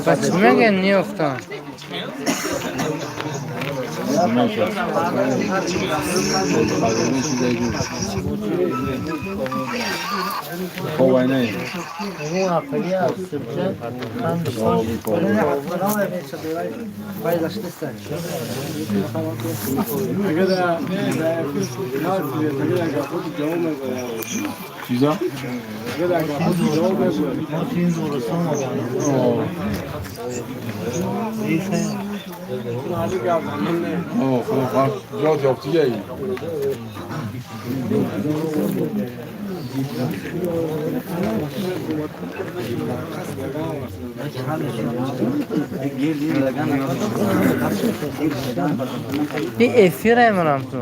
Ба чӣ мегӯян неёфтан? چیزا؟ خب جا جافتیه ای. این افیر امرم تو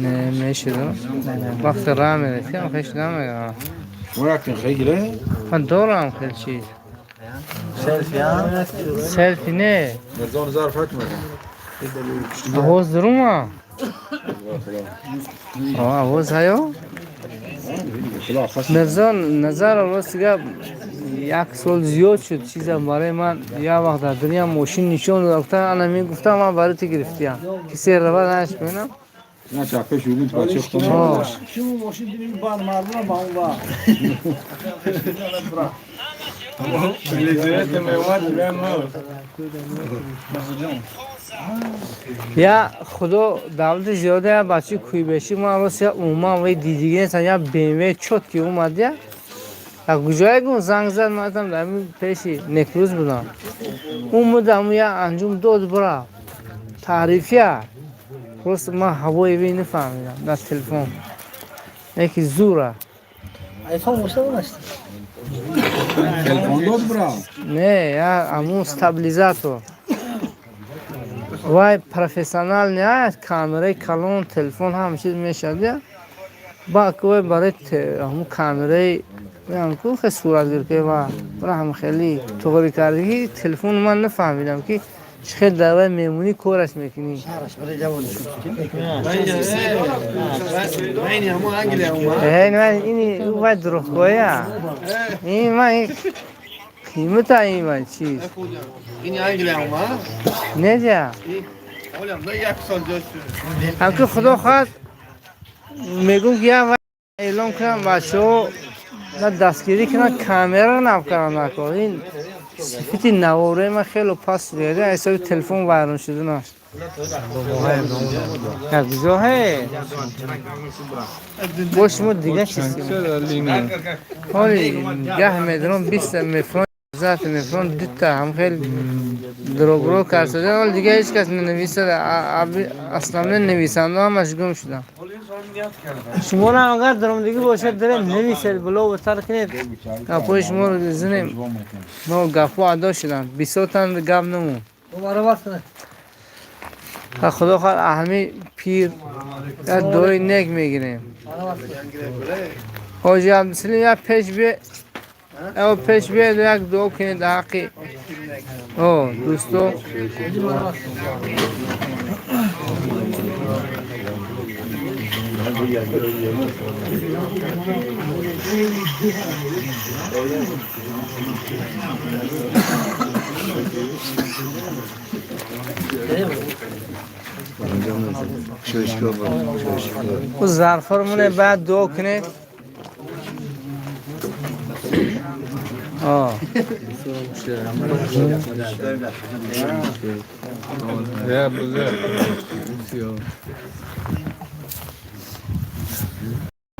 نه میشه وقت راه میرسیم خیلی نمیگم. ورکن خیلی من دارم خیلی چیز. سلفی ها؟ سلفی نه. نظام ظرفت میکنم. آواز دروما. آواز هایو؟ نظر نظر راست گفت یک سال زیاد شد چیزم برای من یه وقت در دنیا ماشین نشون داد، گفتم انا میگفتم من برای تو گرفتیم کسی رو نش ببینم. نه چاپه شو بود بچه خودم. شما ماشین دیدیم بار مردم با اون با. Я худо давлати зиёда я бачаи кӯйбешӣ ман рост я умуман вай дидигӣ нестам, я БМВ чётки омад я. Я куҷое гум занг зад, ман гуфтам дар пеши Некрӯз будам. Омад аму я анҷум дод бира. Таърифия. Просто ман ҳавои вай нафаҳмидам дар телефон. Яки зура. Айфон бошад нест. Телефон дод бира. Не, я аму стабилизатор. Вай профессионал не, камераи калон, телефон ҳама чиз мешавад. Ба вай барои ҳамун камераи ку хеле суратгирӣ ва бара ҳам хеле туғри кардагӣ телефон ман нафаҳмидам ки чӣ хел дар вай мемонӣ кораш мекунӣ. Ин вай дурӯғгӯя. Ин ман қимата ин ман чиз. Не ҷа. Ҳам ки худо хоҳад мегӯм ки як вақт эълон кунам бачаҳо на дастгирӣ кунанд, камера нав кунанд накор. Ин сифати навораи ман хеле паст шуда, ҳисоби телефон вайрон шуданаш. Як ҷоҳе бо шумо дига чиз ҳоли гаҳ медорам, 20 мефрон зат мефрон, дута ҳам хел дурогро карсада. Ҳол дига ҳеҷ кас нанависада. Основной нависанда ҳамаш гум шудам. Шуморо ҳам агар даромадагӣ бошад, дарем нависед, блогу тар кунед, гапҳои шуморо зинем. Но гапҳо адо шуданд, бисёртан гап намон. Худо хоҳад, аҳми пир як дуои нек мегирем. Ҳоҷи Абдусалим, як пеш бе, пеш биед, як дуо кунед дар ҳаққи о дӯсто. Зарфҳоро моне, баъд дуо кунед. آه.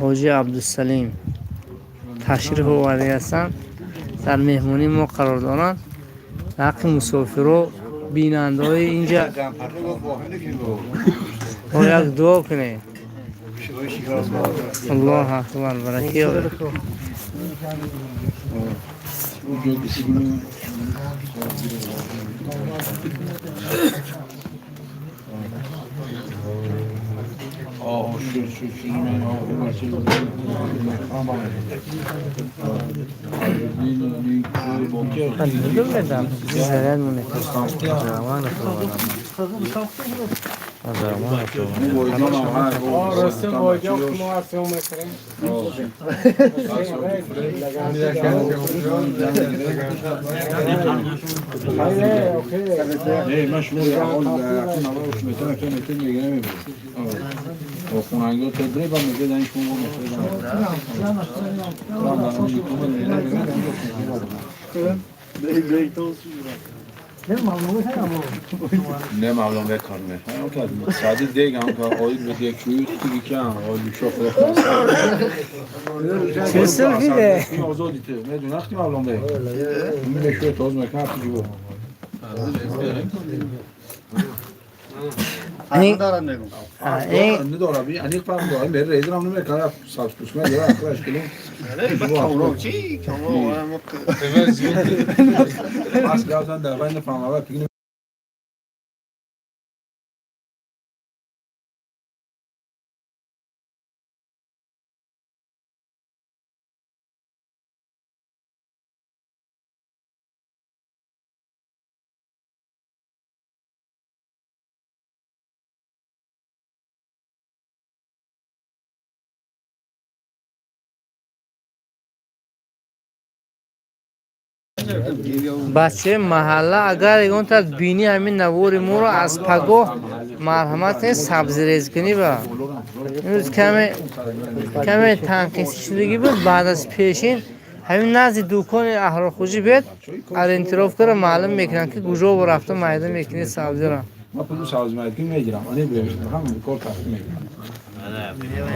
Ҳоҷи Абдусалим ташриф оварда ҳастанд, дар меҳмонии мо қарор доранд. Ҳаққи мусофиро, бинандаҳои инҷа мо як дуо кунем. Аллоҳу акбар, бараки. آه شد شد شد من من شما با خوننگا تدری با میگه دنش مو نه معلوم بکنه سادی دیگه هم که آید به دیگه چوی دیگه که هم آید شو خدا چه سلفیده آزادی ته میدون وقتی معلوم ده میره شو تاز میکنه جیبو ندارم بی انیق فرق داره بره ریزر هم نمیکنه سبز پوست داره اخرش کنیم چی کامو بس گفتن در بین فهمه پگین. Бачаи маҳалла, агар ягонта бинӣ ҳамин навори моро, аз пагоҳ марҳамат кунед сабзирезкунӣ. Ба имрӯз каме танқисӣ шудагӣ буд. Баъд аз пешин ҳамин назди дукони Аҳрорхӯҷӣ бед, ориентировкаро маълум мекунанд, ки куҷо рафта майда мекунед сабзиро. ما پول سبز میدیم میگیرم آنی هم کار تخت میگیرم.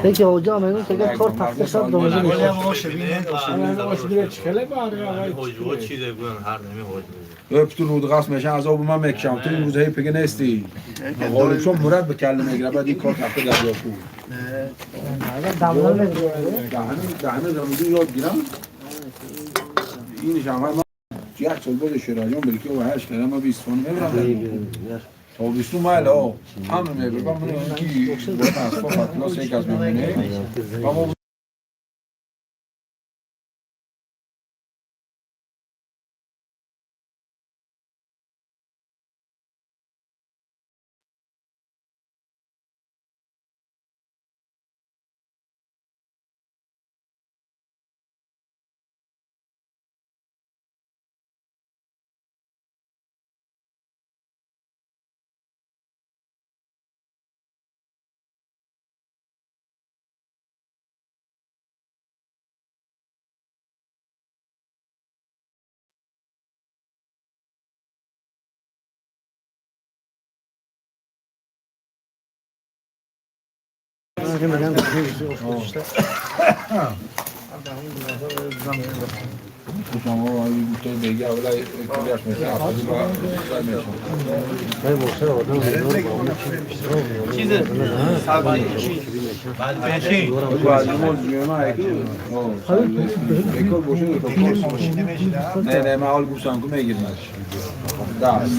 Peki hocam میگم که کار تخته شد دوزی میشه. تو رود قصد میشن عذاب من میکشم، تو این روزهای پگه نیستی غالب چون مرد به کله میگیره، بعد این کار تخته در بیاد. دهنه دهنه یاد گیرم این هم ما یک سال بود شیراجان بلکه و هشت کردم ما 20 فون میبرم تا 20 مایل ها همه میبرم. من کی با اصلا یک از میمونه و ما نه نه من حال گوشم که میگیرمش دست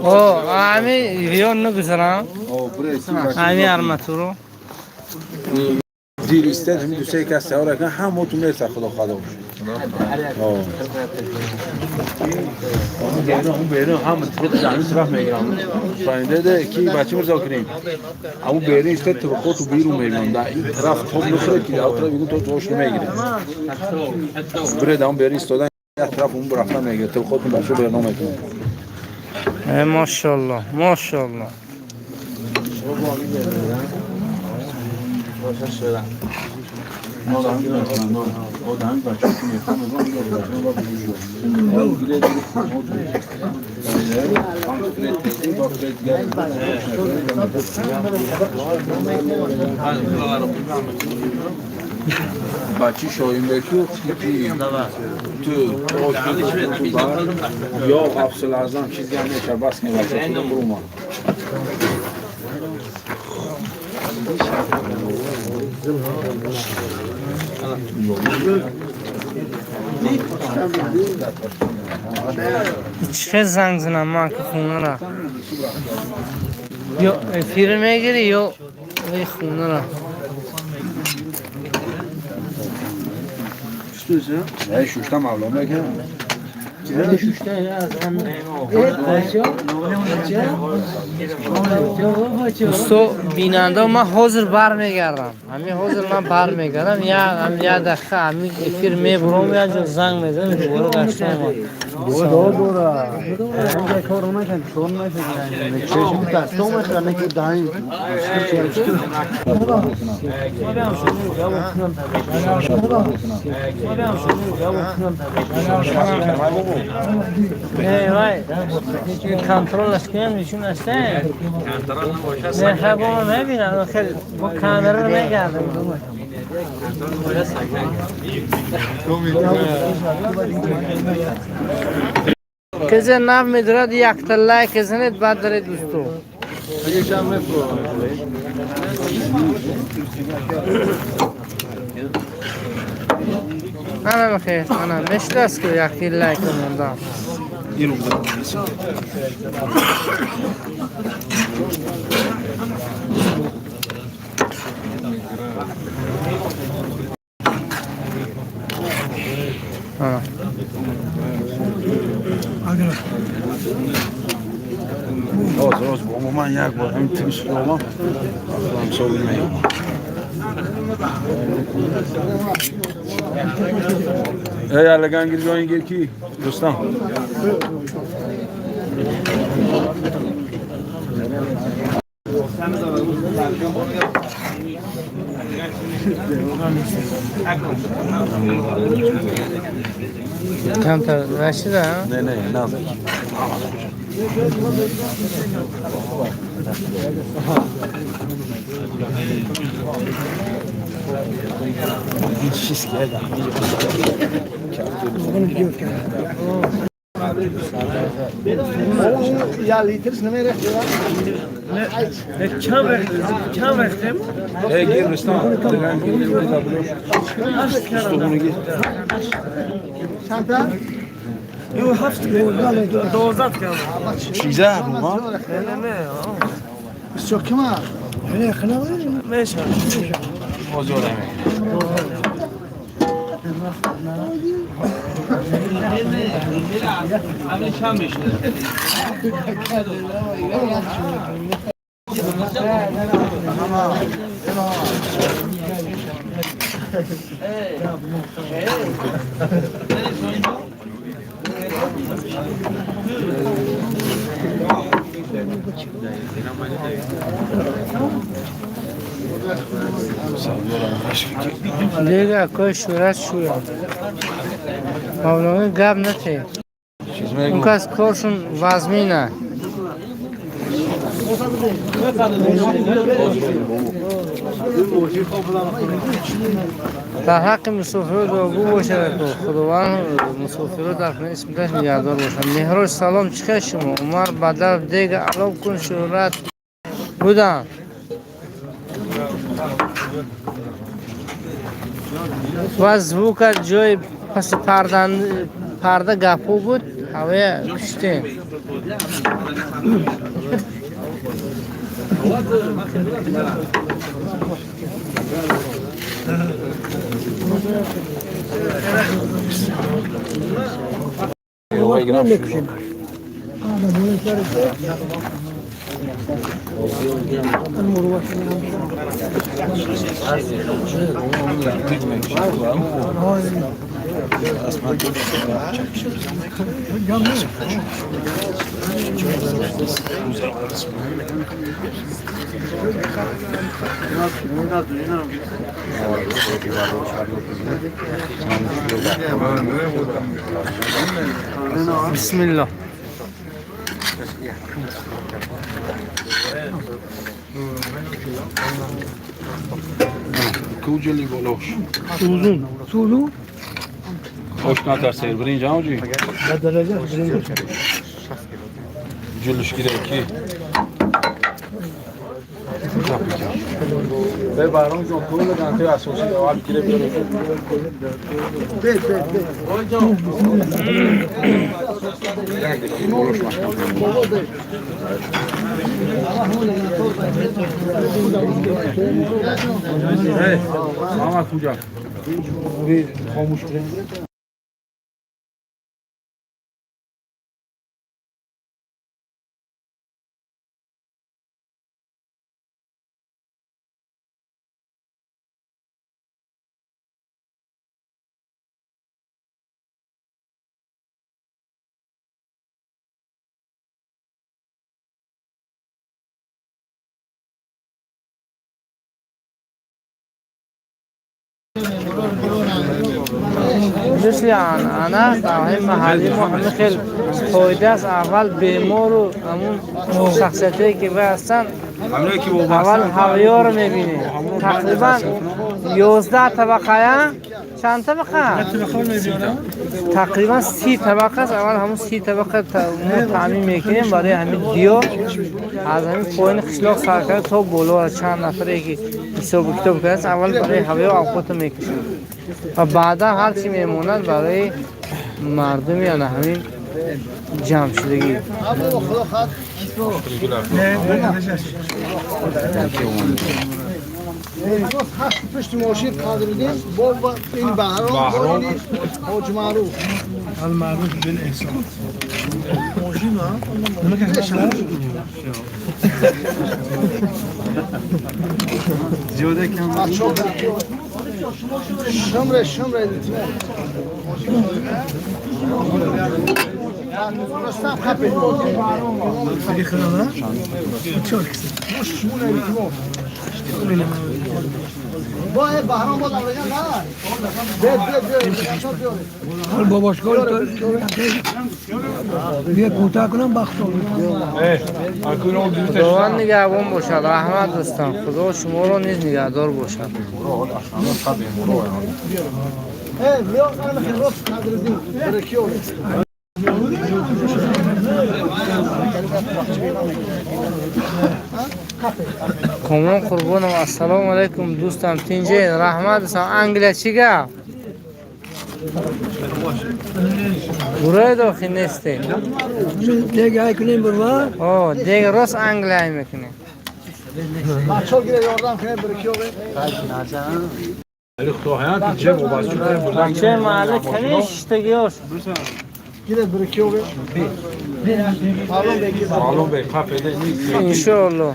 او همی ویون نگذرم همی ارمتورو زیر ایستن همین دو سه کس سوار کن هم تو میرسه خدا خدا اون بیرون هم طرف زمین طرف میگیرم فهمیده ده کی بچه مرزا کنیم اون بیرون ایسته طبقات تو بیرون میبینم در این طرف توب نخوره که در طرف میگن تو توش نمیگیره بره اون بیرون ایستادن یک طرف اون رفتن میگیره طبقات بچه برنامه میکنه. ماشاءالله ماشاءالله. بچه شاهین بکی تو یا قفص لازم چیزی هم نیست بس که بچه تو برو. چه زنگ زنم من که خونه را یا فیلم میگیری یا خونه را نه شوشتم مولا میگم. Дӯсто, бинанда, ман ҳозир бармегардам. Ҳамин ҳозир ман бармегардам. Я дақиқа ҳамин эфир мебурам, як ҷо занг мезанам, дубора гашта омад. Не, вай, контролаш кунам, нишон астем. Не, хай, бо ман мебинам, хеле бо камера мегардам. Касе нав медорад, якта лайк занед, баъд даред, дӯсто. Ана бихер, ана мешудааст, ки якти лайк мондам. Ана. Роз, роз, бобо, ман як бор ҳамин тимс омам, худам соби меёмам. Эй, аллагангир, ҷоингир ки дӯстон. Камтар нашида? Не, не, назар. یا لیترش نمیره. Кам рехтем? Эй, гир, Рустам, аллагангир, устухони гир. چند تا؟ 12 кам. Чиза, ма? 24 کما. Мешавад. Озодам. Дига акои шӯрат шӯям. Мавлоно, гап нате. Он кас коршун вазмина. Дар ҳаққи мусофиро дуогӯ бошад, ку Худованд мусофиро дар исмдаш нигаҳдор бошад. Меҳроҷ, салом, чӣ хел шумо? Умар Бадар, дега алов кун, шӯҳрат буданд. Ва звука ҷои паси парда гапҳо буд, ҳавая куштем. Бисмиллоҳ. Куҷали болош. Сузун. Сузун. Ош натарсер, биринҷ ҳамҷи? Ҷулуш гире ки. Бе барон ҷон, кул ганте асосӣ аввал гире биёре. Бе, бе, бе. Болош маҳкам. Эй, мама куҷа? Хомӯш кунем. Мисли анъана дар ҳамин маҳалли мо ҳамин хел қоида аст. Аввал бемору ҳамун шахсиятое ки вай ҳастанд, аввал ҳавёро мебинем. Тақрибан 11 табақая, чанд табақа? Тақрибан 30 табақа аст. Аввал ҳамун 30 табақа мо таъмин мекунем барои ҳамин диёр. Аз ҳамин поини қишлоқ сар карда то боло чанд нафаре ки ҳисобу китоб кардааст, аввал барои ҳавё авқотро мекушем ва баъдан ҳар чӣ мемонад барои мардуми ана ҳамин ҷамъшудагӣ. Пушти мошин Қадриддин бо ин Баҳром Ҳоҷ Маъруф. Алмаъруф бил эҳсон. Шумре шумре Рустам хапе. با بهرام با لگن نه. بد بد بد. باباشگاه بیا کوتاه کنم بختم. Худованд нигаҳбон бошад. Раҳмат, дӯстон. Худо шуморо низ нигаҳдор бошад. ای بیا انا خیلی راست قدردین. برکیو. Комрон Қурбонов, ассалому алайкум, дӯстам, тинҷе? Раҳмат, дӯстам. Англия чӣ гап? Гурӯҳи дохил нестем. Дег ай кунем бурва. О, дег рост Англия ай мекунем. بچه‌ها گیره یاردم کنه برکیو. Бачаи маҳалла каме шиштагиёш. گیره برکیو. معلوم بگیر. Иншоалло.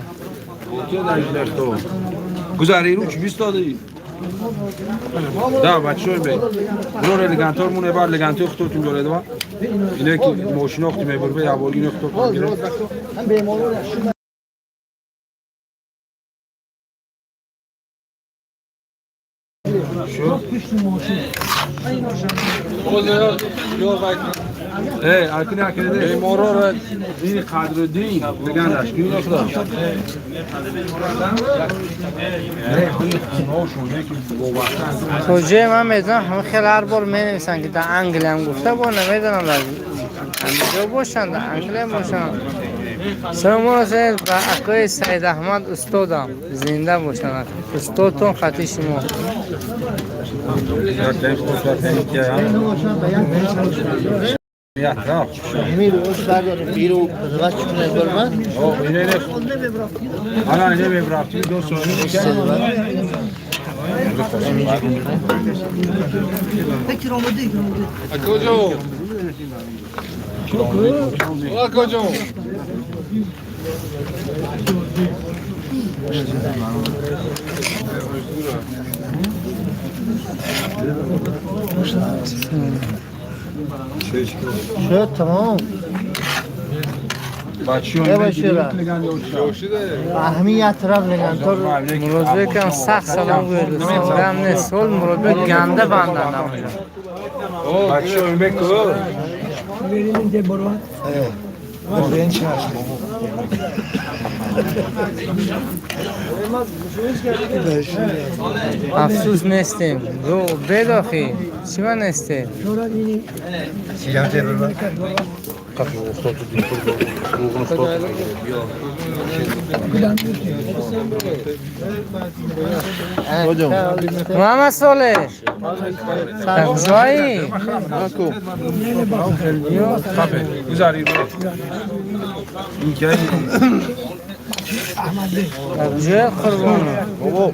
گذاری رو چی بیست دادی؟ Да, бачаҳо бе. Бурор элегантор мун эбар леганти хутотун доред ва. Ине ки мошино хти мебурбе яборги не хутотун гире. هم بیمارو شما Эй, акни акни беморо ро дин Қадриддин легандаш ки худо. Не, худи ношон не ки вобаста. То ҷое ман медонам, ҳама хел ҳар бор менависанд, ки дар Англиям гуфта, бо намедонам, дар ҳамиҷо бошанд, дар Англия бошанд. Салом расонед ба акои Саид Аҳмад, устодам. Зинда бошанд. Устодтон хати шумо. همین روز برداره بیرو قضاوت چونه برمن. Ана ине мебрафти ду сони. شد تمام. Бачаҳо همین یه طرف لگن تو Муродбекам сахт салом гӯед, дӯстон. Гам нест. Сол Муродбек ганда бандан намояд. Бачаҳо беку. Афсӯс, нестем. Бедохӣ. Чӣ ма нестем? Муҳаммад Солеҳ. Дар куҷоӣ? Гузари ру. Дар куҷои Қурбонов?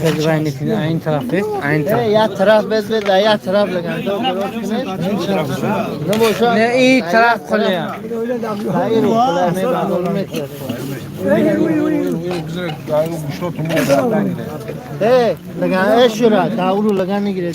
خیلی رنگ کنی این طرف این طرف. یه طرف بز بده یه طرف لگن تو گروه کنه نباشه. نه، این طرف کلیه. غیر ای لگن اشورا داورو لگن نگیره.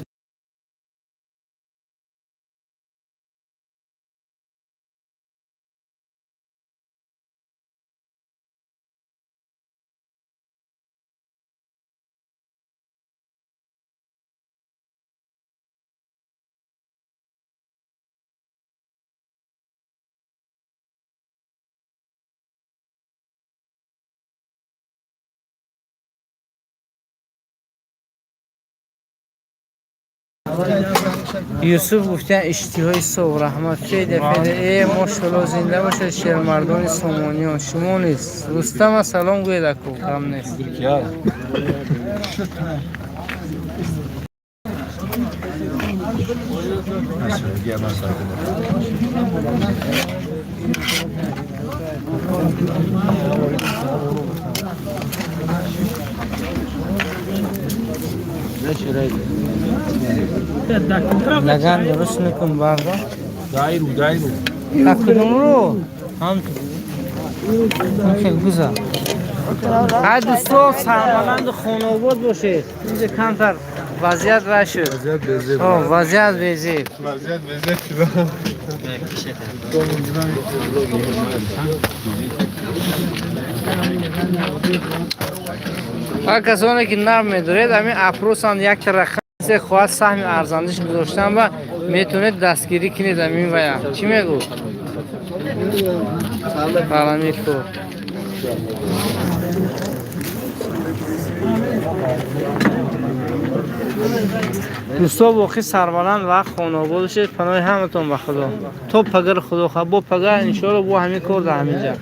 Юсуф гуфтан иштиҳои соб раҳмат феда феда э мошалло зинда бошед шермардони сомониён шумо низ Рустама салом гӯед аку ғам нест. Лаган дуруст мекун барда. Дайру дайру. Кадом ҳам хел гузар. Ҳай дӯсто сарбаланду хонаобод бошед. Инҷа камтар вазъият вай шуд. Вазъият безеб. Вазъият безеб шуд. Ҳар касоне ки нарм медоред, ҳамин апросан як рақам хоҳад саҳми арзандиш гузоштан ва метавонед дастгирӣ кунед ҳамин вая. Чӣ мегӯ? Парамико. Дӯсто боқӣ сарбаланд ва хонаобод бошед. Паноҳи ҳаматон ба Худо. То пагар Худо хоҳад. Бо пагар иншоалло бо ҳамин кор дар ҳамин ҷа.